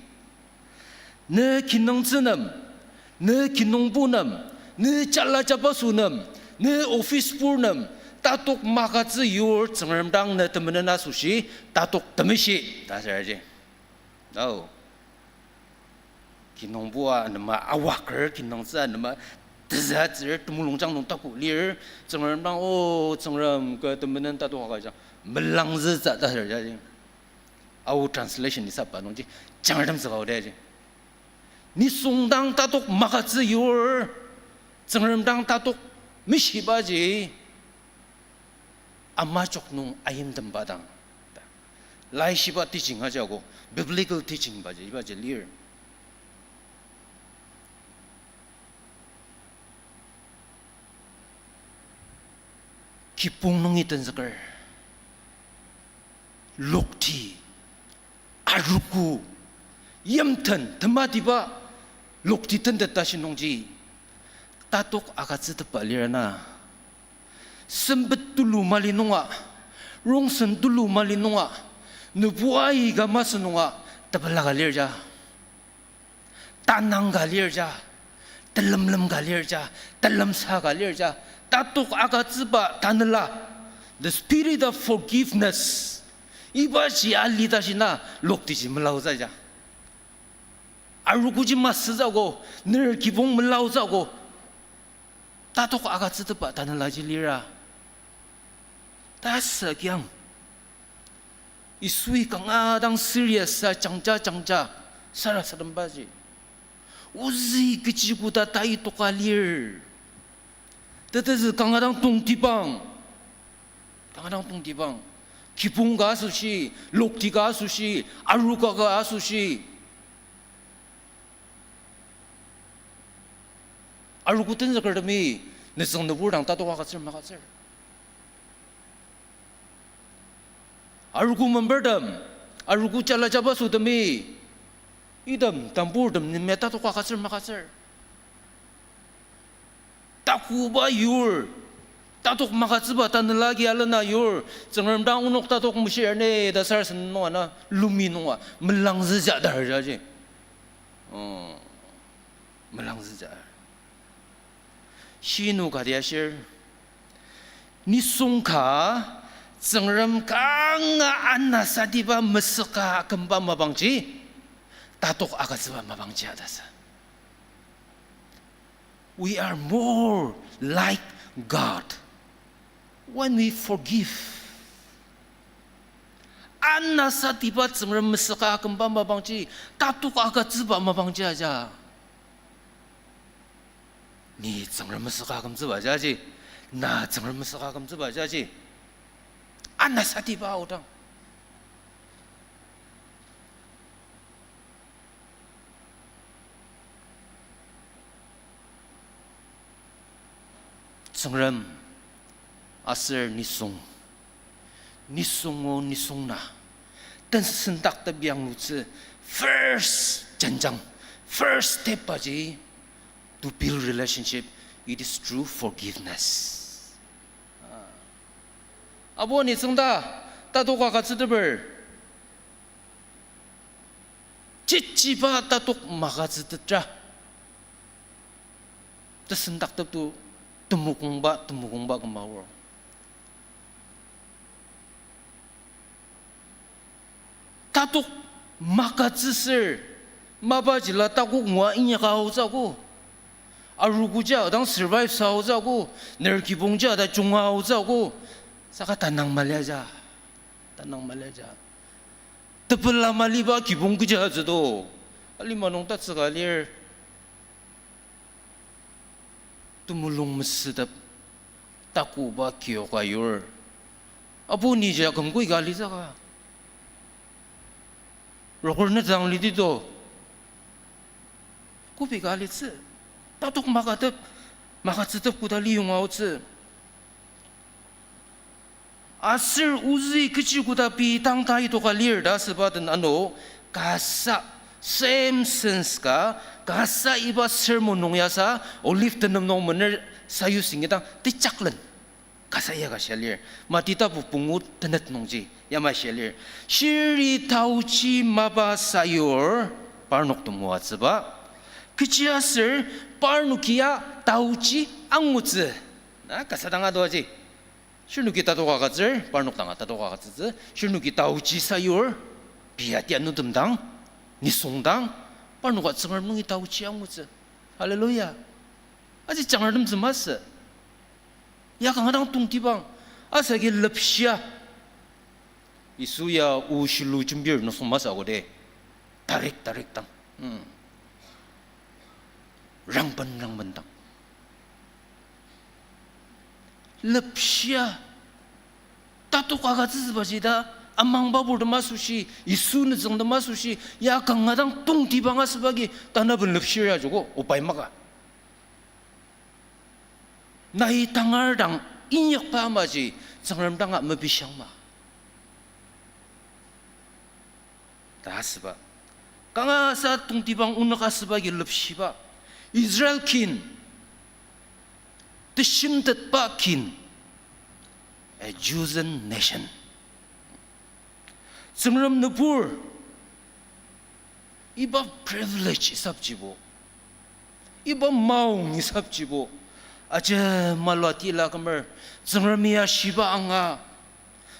Ne kinungtsü nem, ne kinungpo nem, ne jala jabaso nem, ne office bur nem, tatok magütsü yur Tsüngrem dang ne temenen asoshi, tatok temeshi, ta sür aji. Oh. Kinungpo anema awaker, kinungtsü anema tezü atsür, temulungjang nung taku lir, Tsüngrem dang, oh, Tsüngrem, kü temenen tatok agüjang, melangzütsü ta sür aji. Ao translation isaba nungji, jangratem züka ode aji. Nisung dang tatok magütsü yur, Tsüngrem dang tatok meshibaji, amajok nung ayimtemba dang. Laishiba teaching aji ako, biblical teaching baji, ibaji lir. Kibong nungi tenzüker. Lokti, arogo, yimten, tematiba, lokti tentet tashi nungji. Tatok agütsütepba lir na. Sempet tulu mali nunga, rongsen tulu mali nunga, nübu aika masü nunga, tepela ka lir ja. Tanang ka lir ja, telemlem ka lir ja, telemsa ka lir ja, tatok agütsüba tanela, the spirit of forgiveness, iba ji ali ta shi na lokti ji melaotsü ja. Arogoji masütsü ko, ner kibong melaotsü ko, tatok agütsütepba tanela ji lira. Tasü kiang. Yisui kanga dang serious sa jangja jangja sarasadembaji. Ozü kechi koda tai toka lir. Tetezü kanga dang tongtibang. Kanga dang tongtibang. Kibong ka asoshi, lokti ka asoshi, arogo ka asoshi. Arogo tenzükertemi, nütsüng nübur dang tatok agütsür magütsür. Arogo membertem, arogo jala jaba sütemi, item, tamburtem, nime tatok agütsür magütsür. Takuba yur, tatok magütsüba tanela agi alena yur, Tsüngrem dang onok tatok meshir ne ta sarasadem nunga na, lumi nunga, melangzüja ta ja ji. Oh, melangzüja. Shinu kati ashir. Nisung ka, Tsüngrem kanga anasatiba mesüka akümba mapangji, tatok agütsüba mapangji atasa. We are more like God when we forgive. Anasatiba Tsüngrem mesüka akümba mapangji, tatok agütsüba mapangji aja. Ni Tsüngrem mesüka akümtsüba jaji, na Tsüngrem mesüka akümtsüba jaji, anasatiba aodang. Tsüngrem aser nisung, nisung o nisung na, tensendaktep yanglutsü first jenjang, first step aji, to build relationship, it is through forgiveness. Abo ni tsüngda, tatok agütsüteper. Chichiba tatok magütsütetra. Tesendaktepto temokongba, temokongba küma aor. Tatok magütsüser, mapa jila takok ngua inyaka aotsü ko. Arogoja dang survive sa aotsü ko. Ner kibongja ta junga aotsü ko. Saka tanang maliaja. Tanang maliaja. Tepela maliba kibong kecha atsü do. Alima nung tatsüka lir. Temulung mesütep, takoba kiyoka yur. Apu ni ja kümkui ka alitsü ka. Rokur netsang liti do. Kobi ka alitsü. Tatok makatep, makatsetep koda liyonga aotsü. Aser ozü kechi koda pei tang tai toka lir ta asüba den ano, kasa same sense ka, kasa iba sermon nung yasa, Olive tenem nung mener sayu singidang, tejaklen. Kasa ya ka shia lir. Mati tapu pungu tenet nungji, yamai shia lir. Shiri taochi mapa sayur, parnok temoatsüba. Kechiaser, parnoki ya taochi angutsü. Na, kasa dang adoaji. Shirnoki tatoka agütsür, parnok danga tatoka agütsütsü. Shirnoki taochi sayur, pia tia nutem dang, nisung dang, parnoka Tsüngrem nungi taochi angutsü. Hallelujah. Aji jangratem tsü masü. Ya kanga dang tongtibang, asagi lepshia. Yisu ya o shilu jembir nüsung masü akode. Tarik, tarik dang. Hmm. Rangben, rangben dang. Lepshia. Tatok agütsütsübaji ta, amangba purtem asoshi, Yisu nütsüngtem asoshi, ya kanga dang tongtibang asübagi, tanaben lepshir ya joko, opai maka. Nai tangar dang inyakba amaji, Tsüngrem danga mepishangma. Ta asüba. Kanga sa tongtibang onük asübagi lepshiba. Israel kin. Teshimtetba kin, a chosen nation. Tsüngrem nübur, iba privilege isapjibo, iba maong isapjibo, aji malua tila kümer, Tsüngrem ya shiba anga,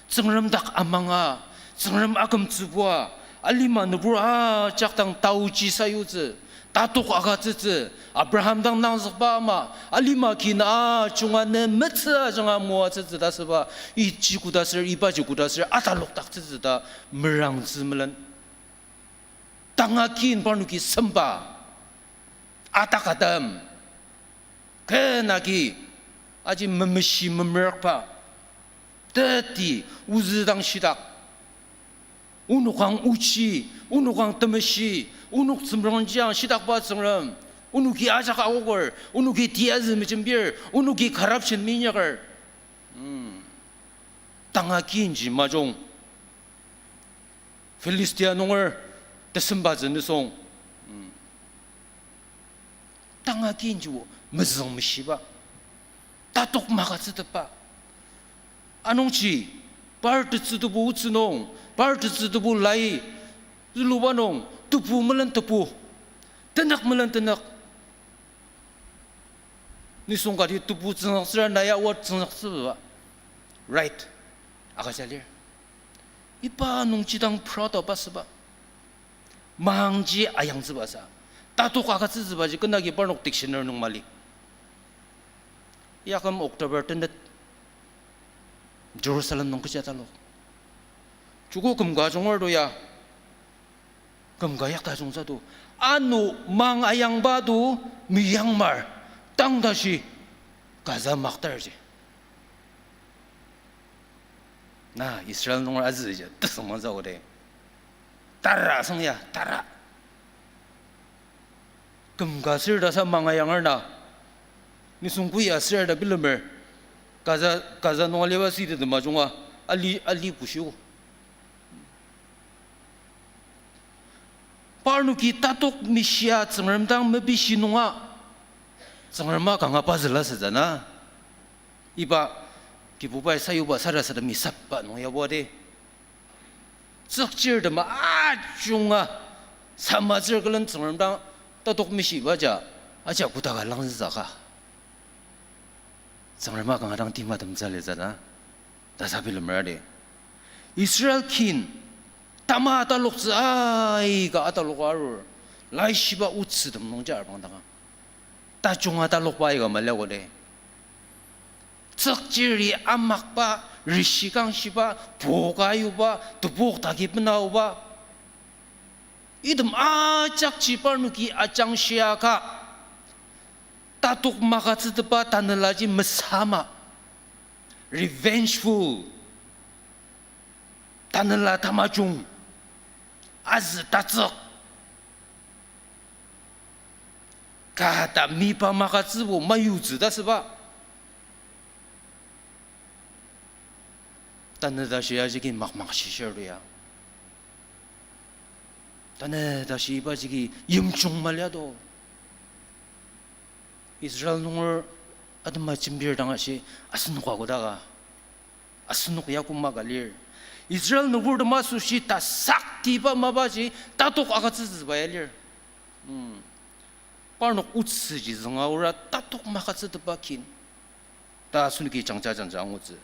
Tsüngrem dak amanga, Tsüngrem akümtsübua, alima nübur ajak dang taoji sayutsü, tatok agütsütsü, Abraham dang nangzükba ama, alima kin ajunga ne metsü ajanga moatsütsü ta süba, iji koda aser, ibaji koda aser, atalokdaktsütsü ta merangtsü melen. Tanga kin parnoki semba, atak atem, kena agi, aji memeshi memerakba, teti ozü dang shitak, onok ang ochi, onok ang temeshi, onok tsümrangji ang shitakba Tsüngrem, onoki ajak aoker, onoki tiyazü mejembir, onoki corruption minyaker. Tanga kinji majung. Philistia nunger tesembatsü nisung. Tanga kinji o mezüng meshiba, tatok magütsütetba. Anungji, par tetsü tebu otsü nung, par tetsü tebu lai, züluba nung, tebu melen tebu, tenük melen tenük. Nisung kati tebu tsüngzaktsüra naya word tsüngzaktsüba. Right. Agüja lir. Iba nungji dang proud-a ba süba, mangji ayangtsüba sa, tatok agütsütsübaji kenagi parnok dictionary nung mali. Yaküm October tenet Jerusalem nung kecha talok. Joko kümka junger to ya, kümka yakta jungsa to. Ano mang ayangba to meyangmar, tang tashi Gaza maktarji. Na Israel nunger azüji tesüngmangtsü ode. Tara sang ya, tara. Kümka sür ta sa mang ayanger na, nisung kui asür ta bilemer. Gaza, Gaza nung aliba city tema junga ali, ali bushio. Parnoki tatok meshia Tsüngrem dang mepishi nunga, Tsüngrema kanga pazüla sütsü na. Iba Kibubai sayuba sarasademi saba nung yabo de. Tsükchir tema ajunga samatsür külen Tsüngrem dang tatok meshiba ja, aja kotaka langzütsü ka. Tsüngrema kanga dang timatemtsü litsü na, ta sa bilemer de. Israel kin tama ataloktsü aika ataloka arur, laishiba otsütem nungji arbang danga tajunga atalokba aika maliago de. Tsükchiri amakba, rishikangshiba, poka yuba, tebok taki benaoba, item ajakji parnoki ajangshia ka, tatok magütsütetba tanelaji mesama, revengeful, tanela tamajung, azü tatsük, kata mipa magütsübo mayutsü ta süba. Tanü tashi ajigi makmak shishir ya. Tanü tashi iba jigi yimjung maliado. Israel nunger atema jembir dang ashi, asenoka kodaka, asenok ya koma ka lir. Israel nüburtem asoshi tasaktiba mapaji tatok agütsütsüba ya lir. Parnok otsüji zünga aora tatok magütsütetba kin ta asenoki jangja jangja angutsü.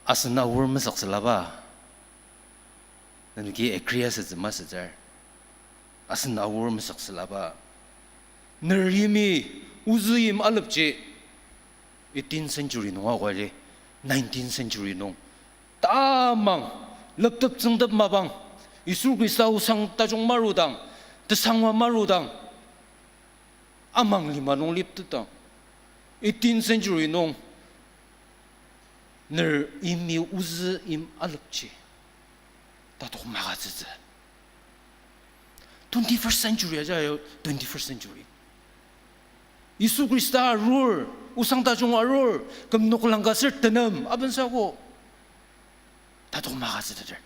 Asen aor mesüktsülaba, nenoki agree asütsü masütsür. Asen aor mesüktsülaba, ner yimi ozü yim alepji, eighteenth century nung akwali, nineteenth century nung tamang leptep tsüngtep mapang, Yisu Khrista osang tajung marudang, tesangwa marudang, amang lima nung leptetang, eighteenth century nung ner yimi ozü yim alepji tatok magütsütsü. Twenty-first century aja, twenty-first century. Yisu Khrista arur, osang tajung arur, küm noklang ka ser tenem, abensako tatok magütsüteter.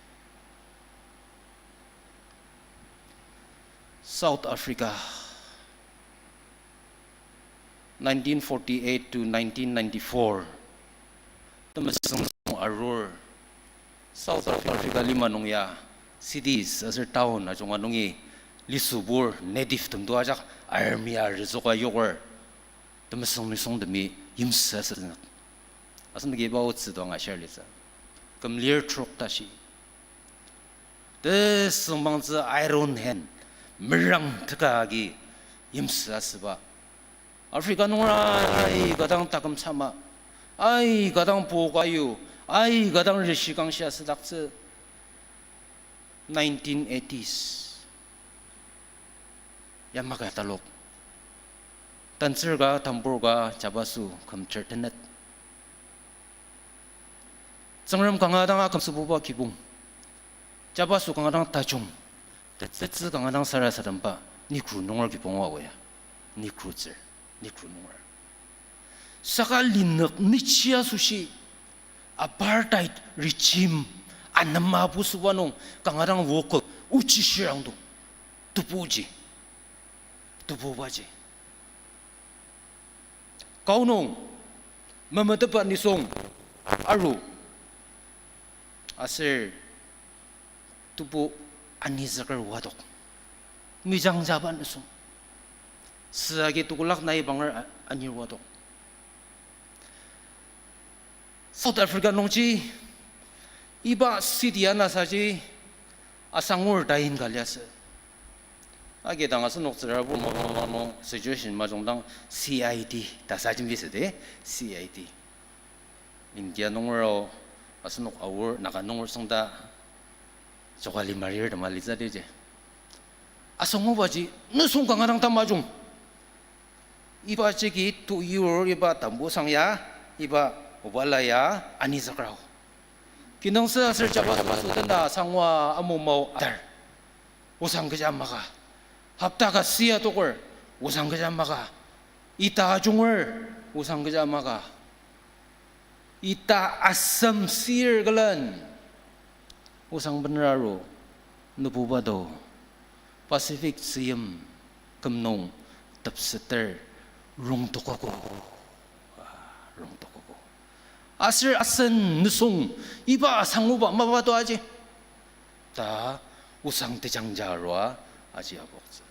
South Africa, Nineteen forty-eight to nineteen ninety-four, temesüng arur, South Africa lima nung ya, cities aser town ajunga nungi lisübur native tem to ajak army arüzüka yoker, temesüng nisungtemi yimsü asütsü. Asenoki iba otsü to angashir litsü. Küm lir trok tashi. Tesüngmangtsü Iron Hand, merang teka agi yimsü asüba. Africa nunger aika dang taküm sama, aika dang pok ayu, aika dang reshi kangshi asüdaktsü nineteen eighties. Yamai ka talok. Tantsür ka, tambur ka, jabaso küm ter tenet. Tsüngrem kanga dang akümtsübuba kibong. Jabaso kanga dang tajung. Tetsü kanga dang sarasademba, Negro nunger kibong oa ya. Negro tsür, Negro nunger. Saka linük nichi asoshi apartheid regime anema busüba nung kanga dang vocal ochi shirangdong. Tebuji. Tebubaji. Kau nung memetetba nisung aru aser tebu anizüker wadok. Mijangjaba nisung. Süa agi tekolak nai banger a-, anir wadok. South Africa nungji, iba city anasaji asangur tain ka liasü. Agi dang asenok tsürabur mano situation majungdang C I D ta sa jembisü de, C I D. India nunger o asenok aor Naga nunger süngda jokali marir tema litsü deji. Asangubaji nisung kanga dang tamajung. Iba jagi tu yur iba tambusang ya, iba obala ya, anizüker ao. Kinungtsü aser jabaso tena asangua amumao adar. Osang kecha maka. Hopta ka sia toker, osang kecha maka. Ita ajunger, osang kecha maka. Ita asem sir külen. Osang bener aru, nebuba do. Pacific tzüyim küm nung tepseter rongtokogo. Ah, rongtokogo. Aser asen nisung iba asanguba mapa to aji. Ta osang tejangja arua aji apoktsü.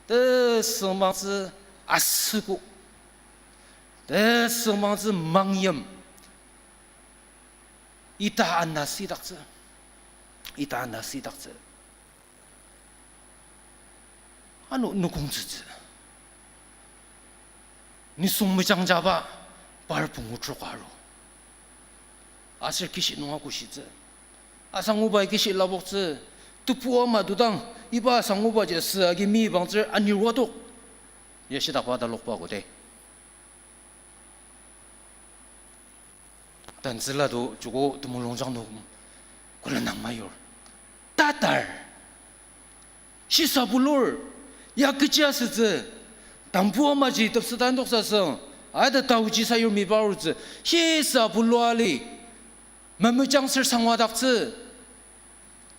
Tesüngmangtsü asüko. Tesüngmangtsü mangyim. Ita ana sidaktsü. Ita ana sidaktsü. Ano nükongtsütsü. Nisung mejangjaba par pungu trok aru. Aser kishi nunga kushitsü. Asangubai kishi lapoktsü. Tebu ama dudang iba asangubaji süa agi mi bangtsür anir wadok. Ya shidakba talokba kote. Tantsüla to joko temulungjang nung külenang mayur. Tatar. Shisa bulur. Ya kechi asütsü. Tambu amaji tepsetan toksasüng. Aita taoji sayur mibarutsü. Shisa buluali. Memejang ser sangwadaktsü.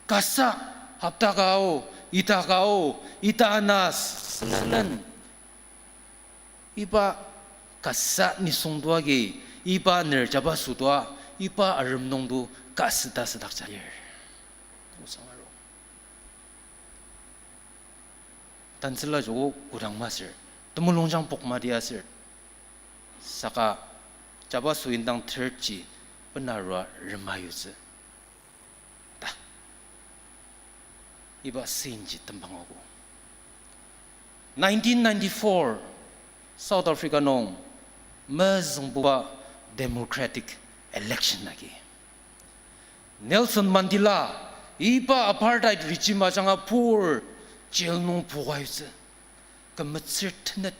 Kasa hopta ka ao, ita ka ao, ita ana senen. Iba kasa nisung to agi, iba ner jabaso to, iba arem nung to ka süta südakja lir. Osang aru. Tantsüla joko kodang masür, temulungjang pok madi asür. Saka jabaso indang third ji benarua rema yutsü. Ta. Iba sinji tembangogo. Nineteen ninety-four, South Africa nung mezüngbuba democratic election agi. Nelson Mandela, iba apartheid regime ajanga pur jail nung puka yutsü. Kümetsür tenet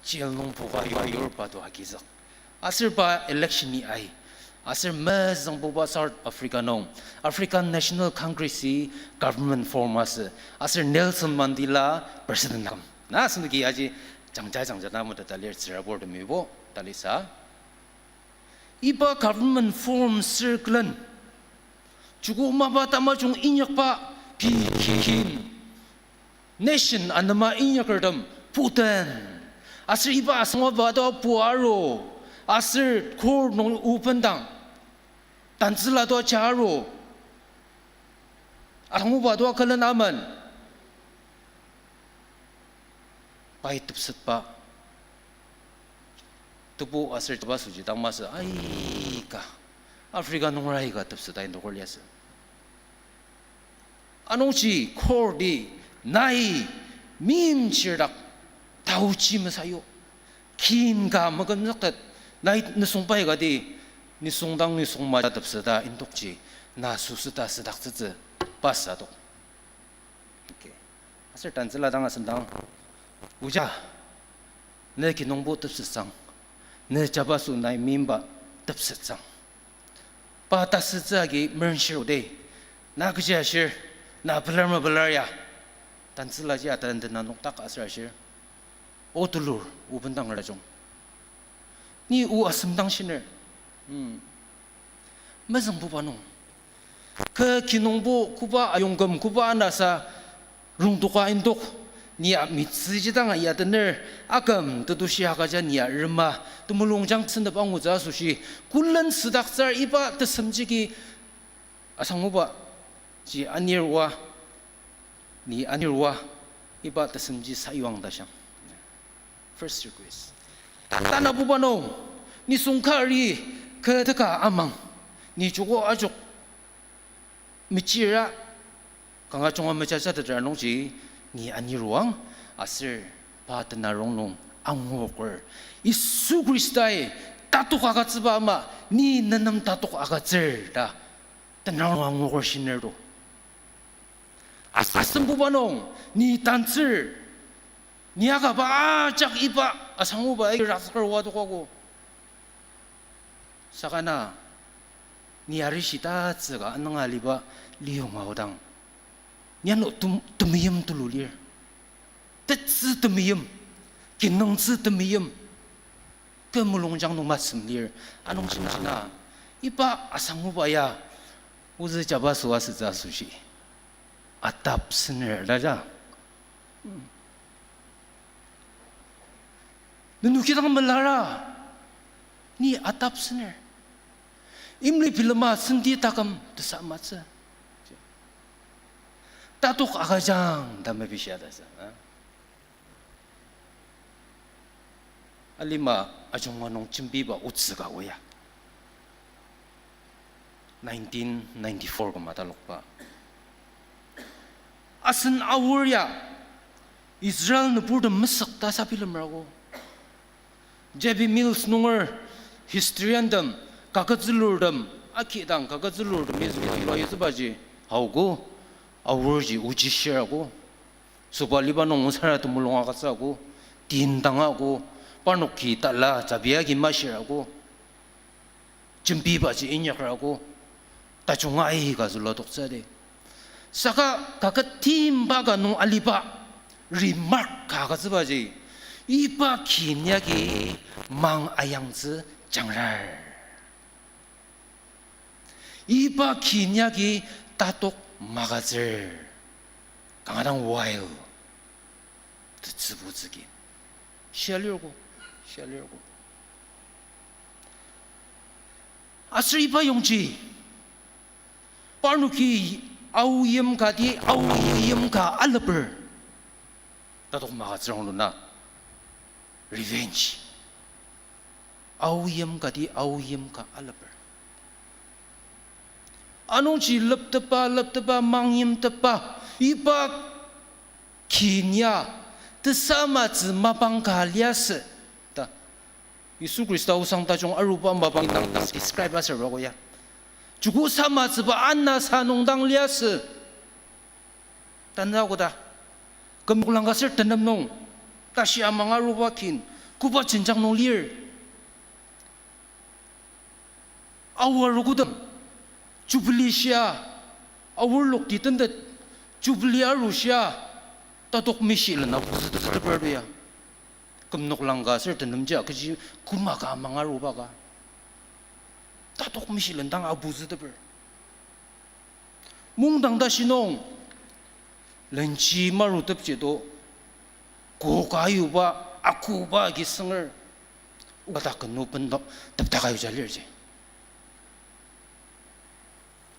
jail nung puka yua yur pa to agizük. Aser pa election-i ai. Aser mezüngbuba South Africa nung African National Congress-i government form asü. Aser Nelson Mandela president aküm. Na asenoki aji jangja jangja na meteta lir tsürabur temibo talisa. Iba government form circlen. Joko mapa tamajung inyakba pei kin. Nation anema inyakertem puten. Aser iba asanguba to puaru, aser kor nung obendang, tantsüla to charu, asanguba to külen amen. Pai tepsetba, tebu aser jabasoji dang masü aika, Africa nungra aika tepset ain doker liasü. Anungji kor di nai meimchirdak taochi mesü yu. Kin ka makümzüktet nai nisung pai ka di nisung dang nisung maja tepseta indokji na süsüta südaktsütsü pasü adok. Okay. Aser tantsüla dang asüngdang, oja, ne kinungbo tepsetsang, ne jabaso nai meimba tepsetsang. Pa tasütsü agi merenshir ode, na kechi ashir, na pelar mapelar ya. Tantsülaji atendena nokdak aser ashir, o telur, o bendang rajung, ni o asüngdang shiner. Hmm. Mezüngbuba nung, kü kinungbo koba ayongküm koba anasa rongdoka indok, ni ya mitsüji dang ya tener, aküm tetushi akaja ni ya rema, temulungjang sentep angutsü asoshi, külen südaktsür iba tesemji ki asanguba ji anir oa, ni anir oa, iba tesemji sayuang ta shang. First request. Tanabuba nung, nisung kari kü teka amang, ni joko ajok mechira, kanga junga mechacha tetra nungji, ni aniruang, aser pa tenarong nung angoker. Yisu Khristai tatok agütsüba ama, ni nenem tatok agütsür ta tenarong angoker shiner to. As-, asembuba nung, ni tantsür, ni akaba ajak iba asanguba agi raksaker oa tokogo. Saka na, ni arishi tatsüka ananga aliba liyonga aodang, ni ano tem-, temeim tulu lir. Tetsü temeim, kinungtsü temeim, kü mulungjang nung masem lir. Anungji na, iba asanguba ya, ozü jabaso asütsü asoshi, atap sener ta ja. Nenoki dang melara, ni atap sener. Imli bilema senti taküm tesamatsü. Tatok agüjang ta mepishia ta sa, a? Alima ajunga nung jembiba otsü ka oya. Nineteen ninety-four küma talokba. Asen Aor ya Israel nüburtem mesük ta sabilemrago. J B Mills nunger historiantem, kaketzülurtem, akidang kaketzülurtemi zülua yutsübaji haogo, Aorji ochi shirago. Süba liba nung osara temulung agütsüago, tin tangago, parnoki tala tabia agi mashirago. Jembibaji inyakrago, tajunga aika züla toktsüdi. Saka kaket timba ka nung aliba remark ka agütsübaji, iba kin yagi mang ayangtsü jangrar. Iba kin yagi tatok magütsür. Kanga dang wild. Tetsübutsü kin. Shia lirgo, shia lirgo. Aser iba yongji, parnoki Ao yim kati Ao yim ka aleper. Tatok magütsür rongnung na. Revenge. Ao yim kati Ao yim ka aleper. Anungji leptepa, leptepa, mangyimtepa, iba kin ya tesamatsü mapang ka liasü ta Yisu Khrista osang tajung aruba mapang indang describe asürogo ya. Joko samatsüba anasa nung dang liasü. Tanü koda, kümnok langka ser tenem nung, tashi amang aruba kin, koba jenjang nung lir. Aor kodang, Jubilee shia, Aor lokti tentet, Jubilee aru shia, tatok mishi lena abutsüteper to ya. Kümnok langka ser tenemji kechi koma ka amang aruba ka, tatok mishi lendang abutsüteper. Mungdang tashi nung, lenji marutepji to, koka yuba, Akuba agi sünger. Oda kenu bendo tepdaka yuja lirji.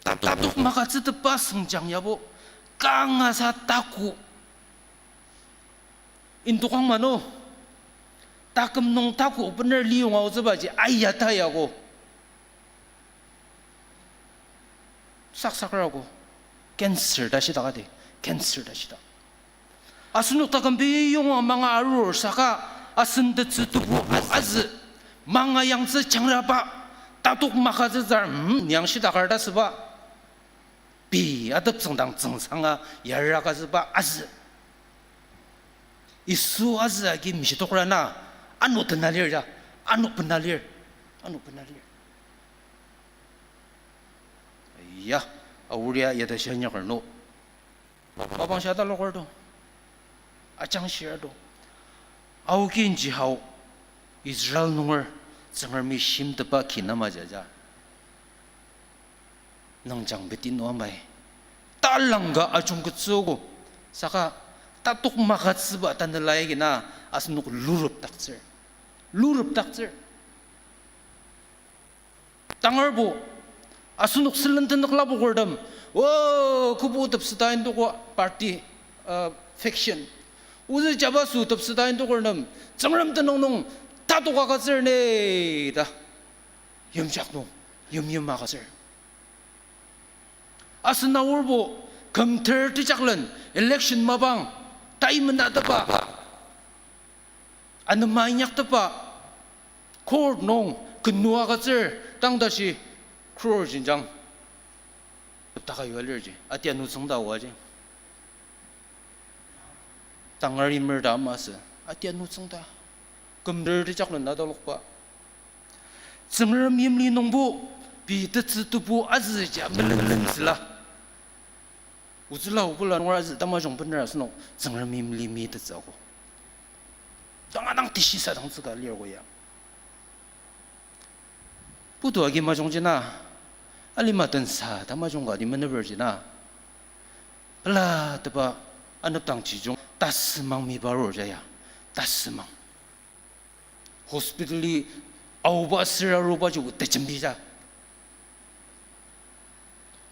Tatok magütsütepba sengjang yabo kangasa taku. Indokang mano. Taküm nung taku bener liyonga aotsübaji aya ta yako. Saksakrako. Cancer ta shidakadi. Cancer ta shidak. Asenok taküm piyonga manga arur saka asen tetsü tebu azü. Manga yangtsü changraba. Tatok magütsütsür, hmm, yangshidakar ta süba. Pei atep tsüngdang tsüngsanga yaraka süba azü. Yisu azü agi meshitokra na, ano tena lir ya, ano bena lir, ano bena lir. Ya, aoria yata shanyaker no. Mapang sha taloker to. Ajangshir to. Aoki nji hao Israel nunger Tsüngremi shimteba kinama jaja. Nungjang beti nua mai. Talangka ajungketsogo. Saka tatok magütsüba tanelai kina asenok lurupdaktsür. Lurupdaktsür. Tangarbo, asenok sülen tenük lapokertem, o, kübu tepseta indoko party, uh, faction. Ozü jabaso tepseta indokertem, Tsüngrem tenüng nung tatok agütsür ne, ta. Yimjak nung, yimyim agütsür. Asen aorbo, kümter tejaklen, election mapang, tai menateba. Anema inyaktepa, court nung kenü agütsür, tang tashi crore jenjang. Tepdaka yua lirji, atianu tsüngda oaji. Tangar yimer ta ama asü, atianu tsüngda. Kümter tejaklen atalokba. Tsüngrem yimli nungbo, pei tetsü tebu azüja melen süla. Otsüla obula nunger azü tamajung bener asenok Tsüngrem yimli mi tetsü ako. Tanga dang teshisadangtsü ka lir ko ya. Putu agi majungji na, alima tensa tamajung ka di meneperji na. Pelateba anepdang chijung tasümang mibarur jaya, tasümang. Hospital-i aoba süra aruba ji tejembija.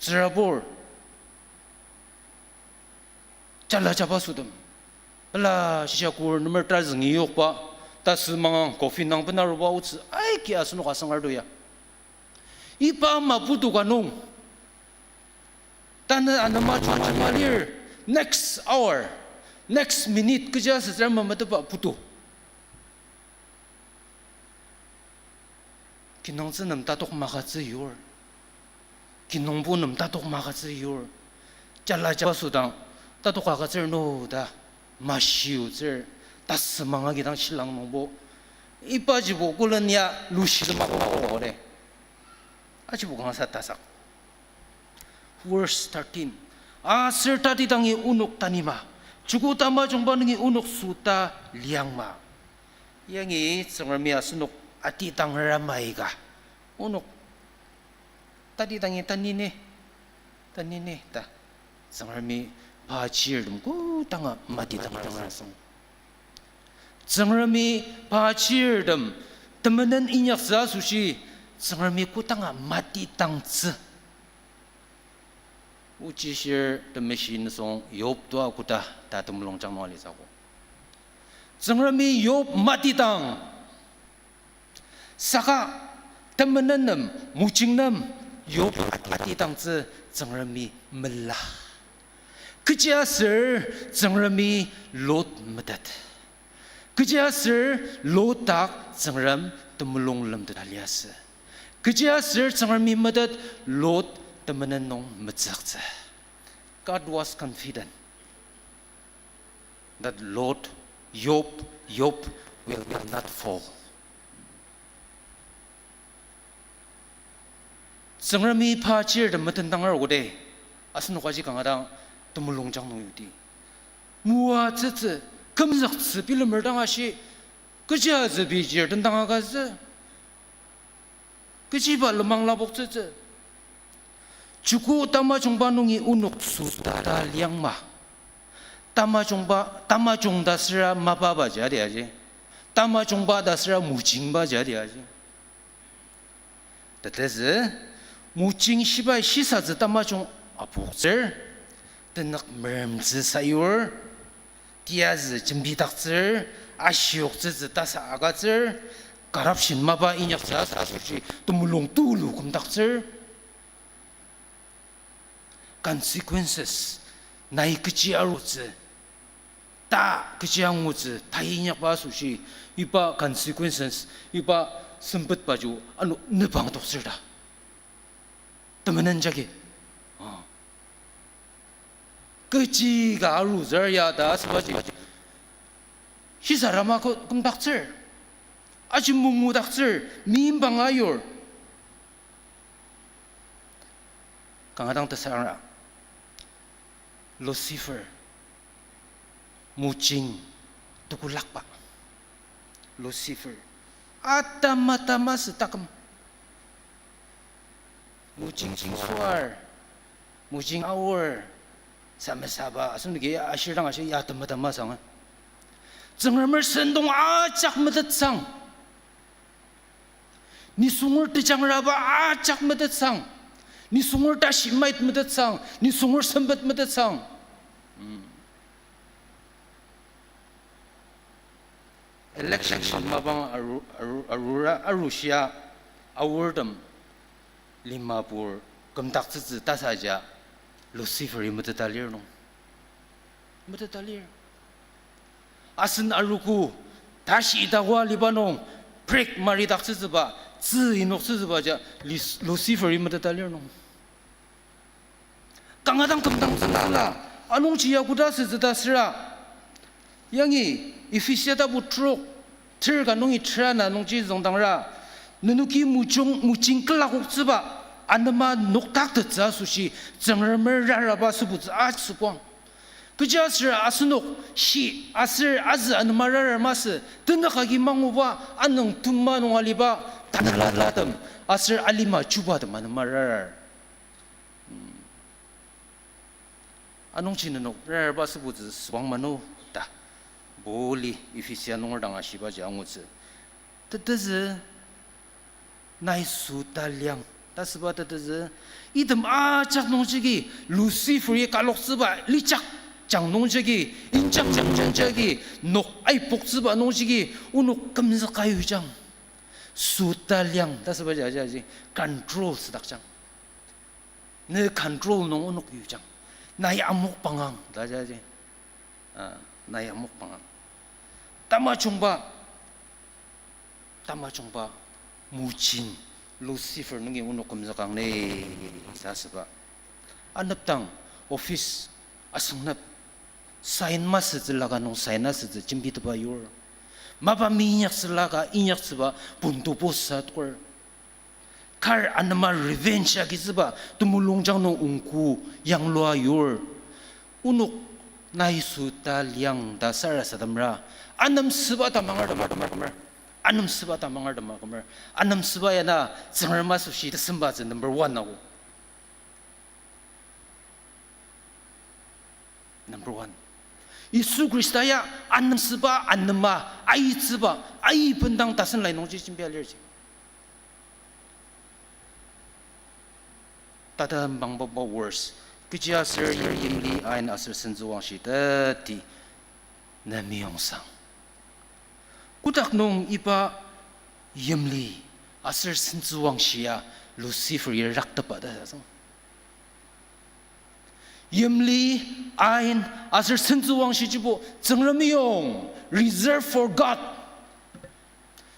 Tsürabur. Jala jaba sütem. Pela shisha kur numer tazüngi yokba, tasümangang coffin nung bena aruba otsü aiki asenok asangar to ya. Iba ama putu ka nung. Tanü anema junga lir, next hour, next minute, kecha sütsür mametetba putu. Kinungtsü nem tatok magütsü yur. Kinungpo nem tatok magütsü yur. Jala jaba südang tatok agütsür no ta. Mashiutsür. Tasümang agi dang shilang nungbo. Ibajibo kulen ya lushi temako de. Ajibo kangasa tasak. Verse thirteen. Aser tatidangi onok tanima. Chuku tamajungba nungi onok süta liangma. Yangi Tsüngremi asenok atidangra maika. Onok tatidangi tanine, tanine ta. Tsüngremi pa chirtem kodanga matidangra asüng. Tsüngremi pa chirtem temenen inyaktsü asoshi, Tsüngremi kodanga matidangtsü. Ochishir Temeshi nisung Yob tua koda ta temulungjang nung alitsü ako. Tsüngremi Yob matidang. Saka temenen nem, mojing nem, Yob atidangtsü Tsüngremi mela. Kechiaser Tsüngremi Lot metet. Kechiaser Lot dak Tsüngrem temulung lemteta liasü. Kechiaser Tsüngremi metet Lot temenen nung metsüktsü. God was confident that Lot, Yob, Yob will not fall. Tsüngremi pa chirtem metendanger koda, asenok aji kanga dang temulungjang nung yudi. Moatsütsü, kümzüktsü bilemer dang ashi, kechiatsü pei chir tendang agütsü. Kechiba lenmang lapoktsütsü. Chuku tamajungba nungi onok süta liangma. Tamajungba, tamajung ta süra mapaba jadi aji. Tamajungba ta süra mojingba jadi aji. Tetezü, mojing shibai shisatsü tamajung apoktsür, tenük meremtsü sayur, tiyazü jembidaktsür, ashioktsütsü tasa agütsür, corruption mapa inyaktsü asoshi temulung tulu kümdaktsür. Consequences, nai kechi arutsü, ta kechi angutsü, ta inyakba asoshi, iba consequences, iba sempetba ju ano nebang toktsür ta. Temenen jagi. Ah. Kechi ka arutsür ya ta asübaji. Shisa rama ko-, kümdaktsür. Aji mungudaktsür, mimbang ayur. Kanga dang tesara. Lucifer, mojing, tekolakba. Lucifer, atama tama sü taküm. Mojing süar, mojing aor, samesaba, asenoki ashir dang ashi ya atama tama sanga. Tsüngremer sentong ajak metetsang. Nisunger tejangraba ajak metetsang. Nisunger tashi mait metetsang. Nisunger sempet metetsang. Hmm. Election mapang aru, aru, arura, arushia, aortem, limapur, kümdaktsütsü tasaja, Lucifer-i meteta lir nung. Meteta lir. Asen arogo, tashi itakoa liba nung, break maridaktsütsüba, tzü inoktsütsüba ja, Lis-, Lucifer-i meteta lir nung. Kanga dang kümdang tsüngdang la, anungji ya koda asütsü ta süra. Yangi, Ephesia tapu trok, ter ka nungi tera na nungji züngdangra. Nenoki mojung, mojing külakoktsüba, anema noktaktettsü asoshi, Tsüngremer raraba sübutsü asükoang. Kechiaser asenok shi aser azü anema rarar masü, tenük agi manguba, anüng tuma nung aliba, tanela latem, aser alima chubatem anema rarar. Hmm. Anungji nenok rararba sübutsü sübang mano ta. Pauli Ephesia nunger dang ashibaji angutsü. Tetezü, nai süta liang ta süba tetezü, item ajak nungjagi Lucifer-i kaloktsüba lijak jang nungjagi, injak jang nungjagi, nok aipoktsüba nungjagi, onok kümzüka yujang. Süta liang ta süba jajaji, control südakjang. Ne control nung onok yujang. Nai amok pangang ta jaji. Ah, nai amok pangang. Tamajungba, tamajungba, mojing, Lucifer nungi onok kümzükang ne, sa süba. Anepdang, office, asengnep, sign masütsü laka nung sign asütsü jembiteba yur. Mapa mi inyaktsü laka inyaktsüba, puntu posa tukur. Kar anema revenge agitsüba temulungjang nung ongko yanglua yur. Onok nai süta liang ta sarasademra. Anemsüba tamangertem akümer. Anemsüba tamangertem akümer. Anemsüba yana Tsüngrem asoshi tesembatsü number one ago. Number one. Yisu Khrista ya anemsüba, anema, aitsüba, aibendang tasen lai nungji jembia lirji. Tata mangba ba worse. Kechiaser yimli ain aser sentsüwangshi teti ne meyongsang. Kotak nung iba yimli aser sentsüwangshia Lucifer-i raktepa ta asüng. Yimli, ain, aser sentsüwangshi jibo Tsüngrem meyong, reserve for God.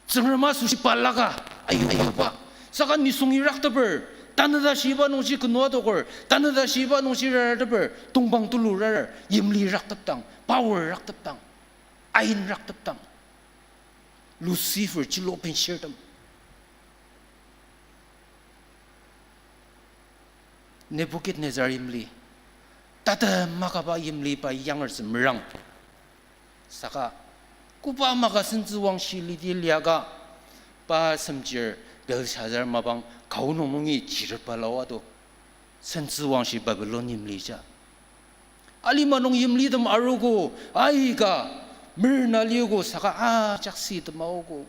Tsüngrem asoshi balaka, ayuba. Saka nisung irakteper, tanü tashi iba nungji kenua adoker, tanü tashi iba nungji rarateper, tongpang tulu rarar, yimli raktepdang, power raktepdang, ain raktepdang. Lucifer chilo benshirtem. Nebuchadnezzar yimli, tatem makaba yimli pa yangertsü merang. Saka, koba maka sentsüwangshi liti liaka, pa semchir Belshazzar mapang kaunung nungi chirpa lawa do. Sentsüwangshi Babylon yimli ja. Alima nung yimlitem arogo, aika, Merna liogo saka ajak si temaogo.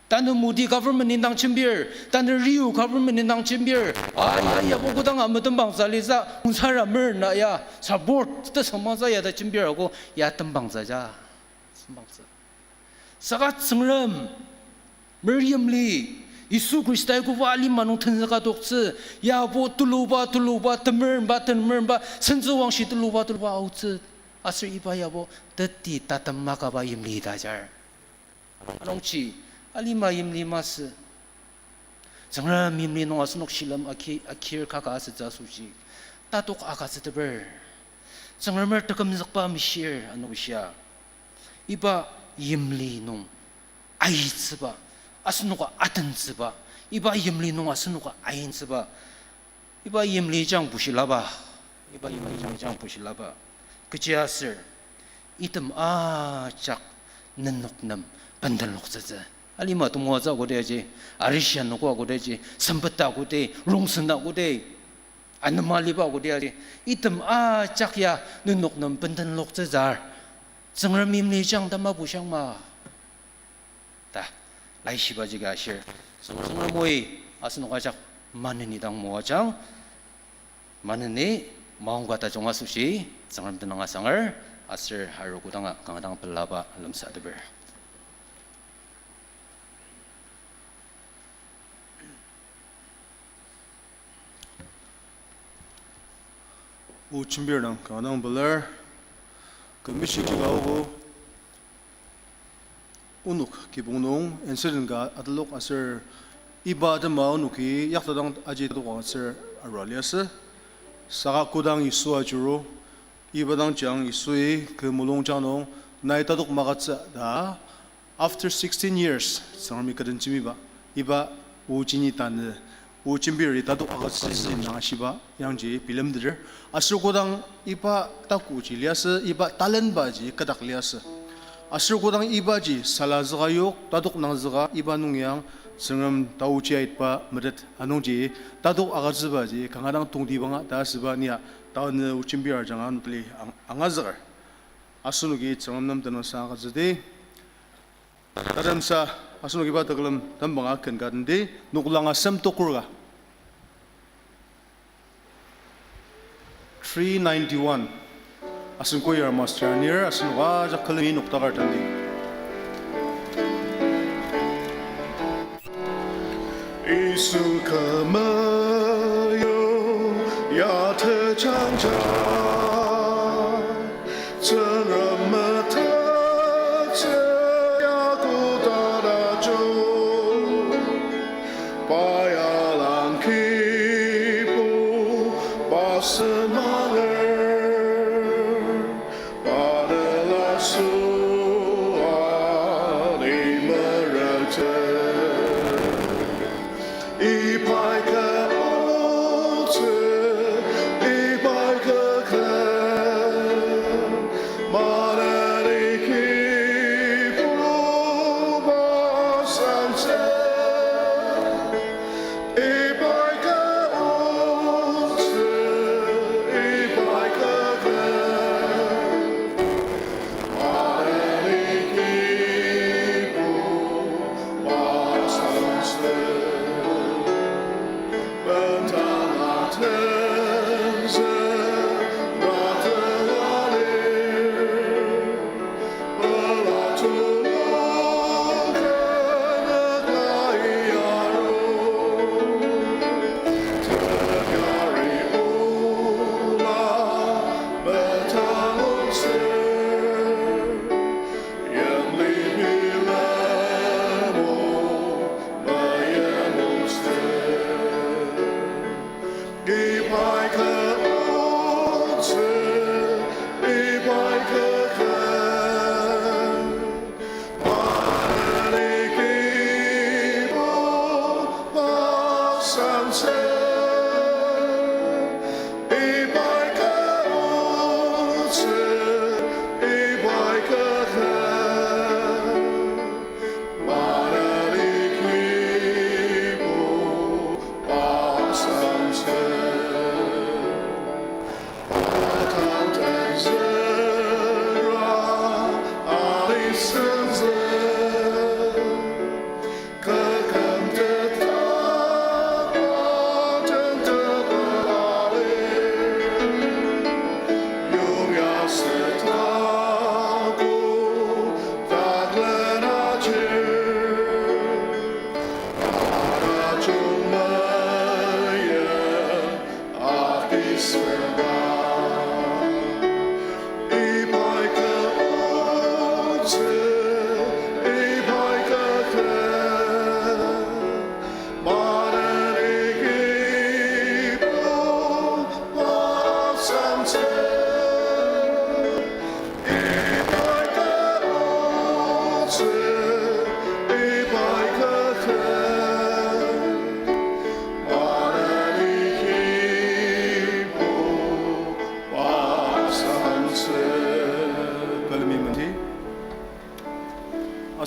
Tanü Modi government indang jembir, tanü Riu government indang jembir. Aya, yabo kodanga metembang zalisa, ungsara merna ya, support tesüngmangsa ya ta jembir ako, ya tembangtsü ja. Sembangtsü. Saka Tsüngrem, meryimli, Yisu Khrista koba alima nung tenzüka toktsü, yabo tuluba, tuluba, temeremba, temeremba, sentsü wangshi tuluba, tuluba aotsü. Aser iba yabo teti tatem makaba yimli ta jar. Anungji, alima yimli masü. Tsüngrem yimli nung asenok shilem aki-, akir kaka asütsü asoshi. Tatok agütsüteper. Tsüngremer tekümzükba mishir ano shia. Iba yimli nung aitsüba, asenoka atentsüba, iba yimli nung asenoka aintsüba, iba yimli jang bushilaba, iba yimli jang bushilaba. Kechiaser, item ajak nenok nem bendenloktsütsü. Alima temoatsü kodaji, arisha noko kodaji, sempeta kodi, rongsen kodi, anema liba kodi aji, item ajak ya nenok nem bendenloktsütsür. Tsüngrem yimli jang tamabu shangma. Ta, laishibaji ka ashir. Tsüngrem oi, asenok ajak maneni dang moajang. Maneni maongka tajung asoshi, Tsüngrem tenüng asanger, aser aru kodanga kanga dang pelaba lemsateper. O jembir dang kanga dang pelar, kü mishiji ka ogo, onok kibong nung incident ka atalok aser iba atema onoki yakta dang aji tatok agütsür arua liasü. Saka kodang Yisu ajuru, iba dang jang Yisui kü mulungjang nung nai tatok magütsü ta, after sixteen years, Tsüngremi kü den jembiba, iba o jini tanü, o jembiri tatok agütsütsü nang ashiba yangji bilemteter. Aser kodang iba takoji liasü, iba talent baji kü dak liasü. Aser kodang ibaji salazüka yok, tatok nangzüka iba nung yang Tsüngrem taochi aitba metet anungji tatok agütsübaji kanga dang tongtibanga ta asüba nia tanü o jembir ajanga nokli ang-, angazüker. Asenoki Tsüngrem nem tenüngsang agütsüdi. Tadamsa, asenoki iba tekülem tembanga ken ka tendi, noklang asem tokur ka. Three ninety-one. Asen choir master anir, asen ajak külemi noktakar tendi. Yisu kü meyonger ya tejangja, Tsüngrem metettsü ya koda tajung, pa ya lang kibuba semanger, pa tela sua ni merete. Ibai kü otsü, ibai kü kü, maneni kibuba sangtsü. Ibai kü otsü, ibai kü kü,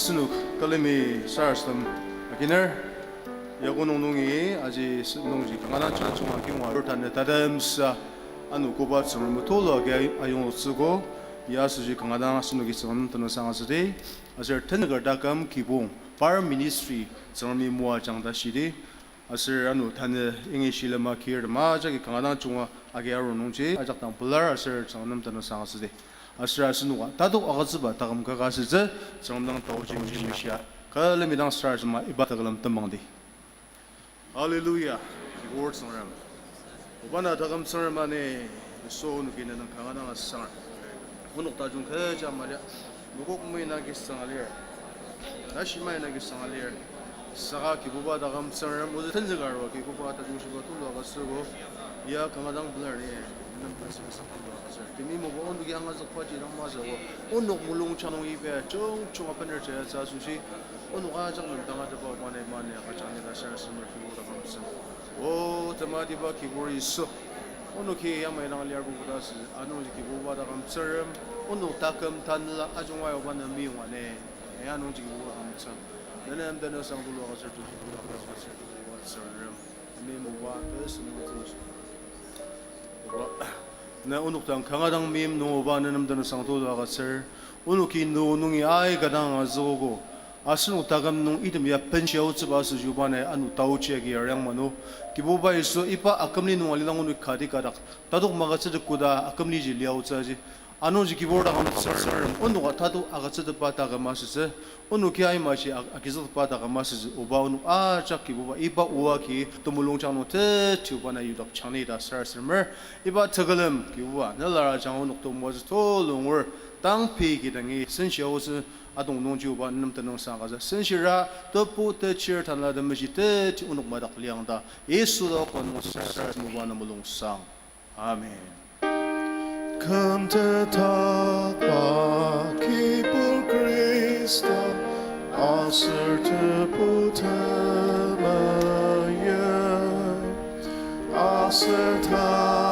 Asenok külemi sarasadem aginer, ya konung nungi aji sentongji kanga dang chunga chunga kingwa arur tanü tatemsa ano koba Tsüngrem tulu agi ayonglutsüogo, ya asoshi kanga dang asenoki Tsüngrem tenüngsang asüdi, aser tenzüker taküm kibong, par ministry Tsüngremi moajang ta shidi, aser ano tanü yangi shilem agirtem ajaki kanga dang chunga agi arur nungji ajak dang pelar aser Tsüngrem tenüngsang asüdi. Aser asenoka tatok agütsüba taküm kaka asütsü, Tsüngrem dang taoji mishia. Külemi dang sarasadema iba tekülem temangdi. Hallelujah. Kibur Tsüngrem. Obana taküm Tsüngrem ani, Yisu onoki ne nung kanga dang asanger. Onok tajung kecha malia, mokok mei na kisang alir, tashi mei na kisang alir. Saka Kibuba taküm Tsüngrem, ozü tenzüker arua Kibuba tajung shiba tulu agütsüogo, ya kanga dang pelar ni, nem tasüka sakang tulu agütsür. Temi moba onoki angazükbaji dang masüogo, onok mulungjang nung iba jungjunga bener jayatsü asoshi, onok ajak nem tangatetba mani mani agüjang ni ta sarasademer Kibuba taküm Tsüngrem. O tematiba Kibur Yisu, onoki yamai dang liarbo koda asü, anungji Kibuba taküm Tsüngrem, onok taküm tanela ajunga oba nem meyong ani, ya anungji Kibuba taküm Tsüngrem. Nenem tenüngsang tulu agütsür, tulu agütsür, Kibuba Tsüngrem. Ami moba, tesüngmang tsüngmang. Oba, na onok dang kanga dang meim nung oba nenem tenüngsang tulu agütsür. Onoki ne o nungi aika dang azüogo. Asenok taküm nung item ya benshia aotsüba asoshi oba nai ano taochi agi ariang mano. Kibuba Yisu iba akümli nung alilang onok kati kadak tatok magütsütet koda akümliji liaotsü aji. Anungji Kibur taküm Tsüngrem, onoka tatok agütsütetba taküm asütsü, onoki aimaji a-, agizükba taküm asütsü, oba onok ajak Kibuba iba oa ki temulungjang nung teti oba nai yudakjang ni ta sarasademer, iba tekülem Kibuba nelar ajanga onok temoatsü tulu ngur, tang pei kidangi senshia aotsü adong nungji oba nenem tenüngsang agütsür, senshira tebu techir tanela temeshi teti onok madak liang ta, Yisu dak oka nung sarasadem oba nem mulungsang. Amen. Kümtetakba Kibur Khrista, aser tebu temeim, aser ta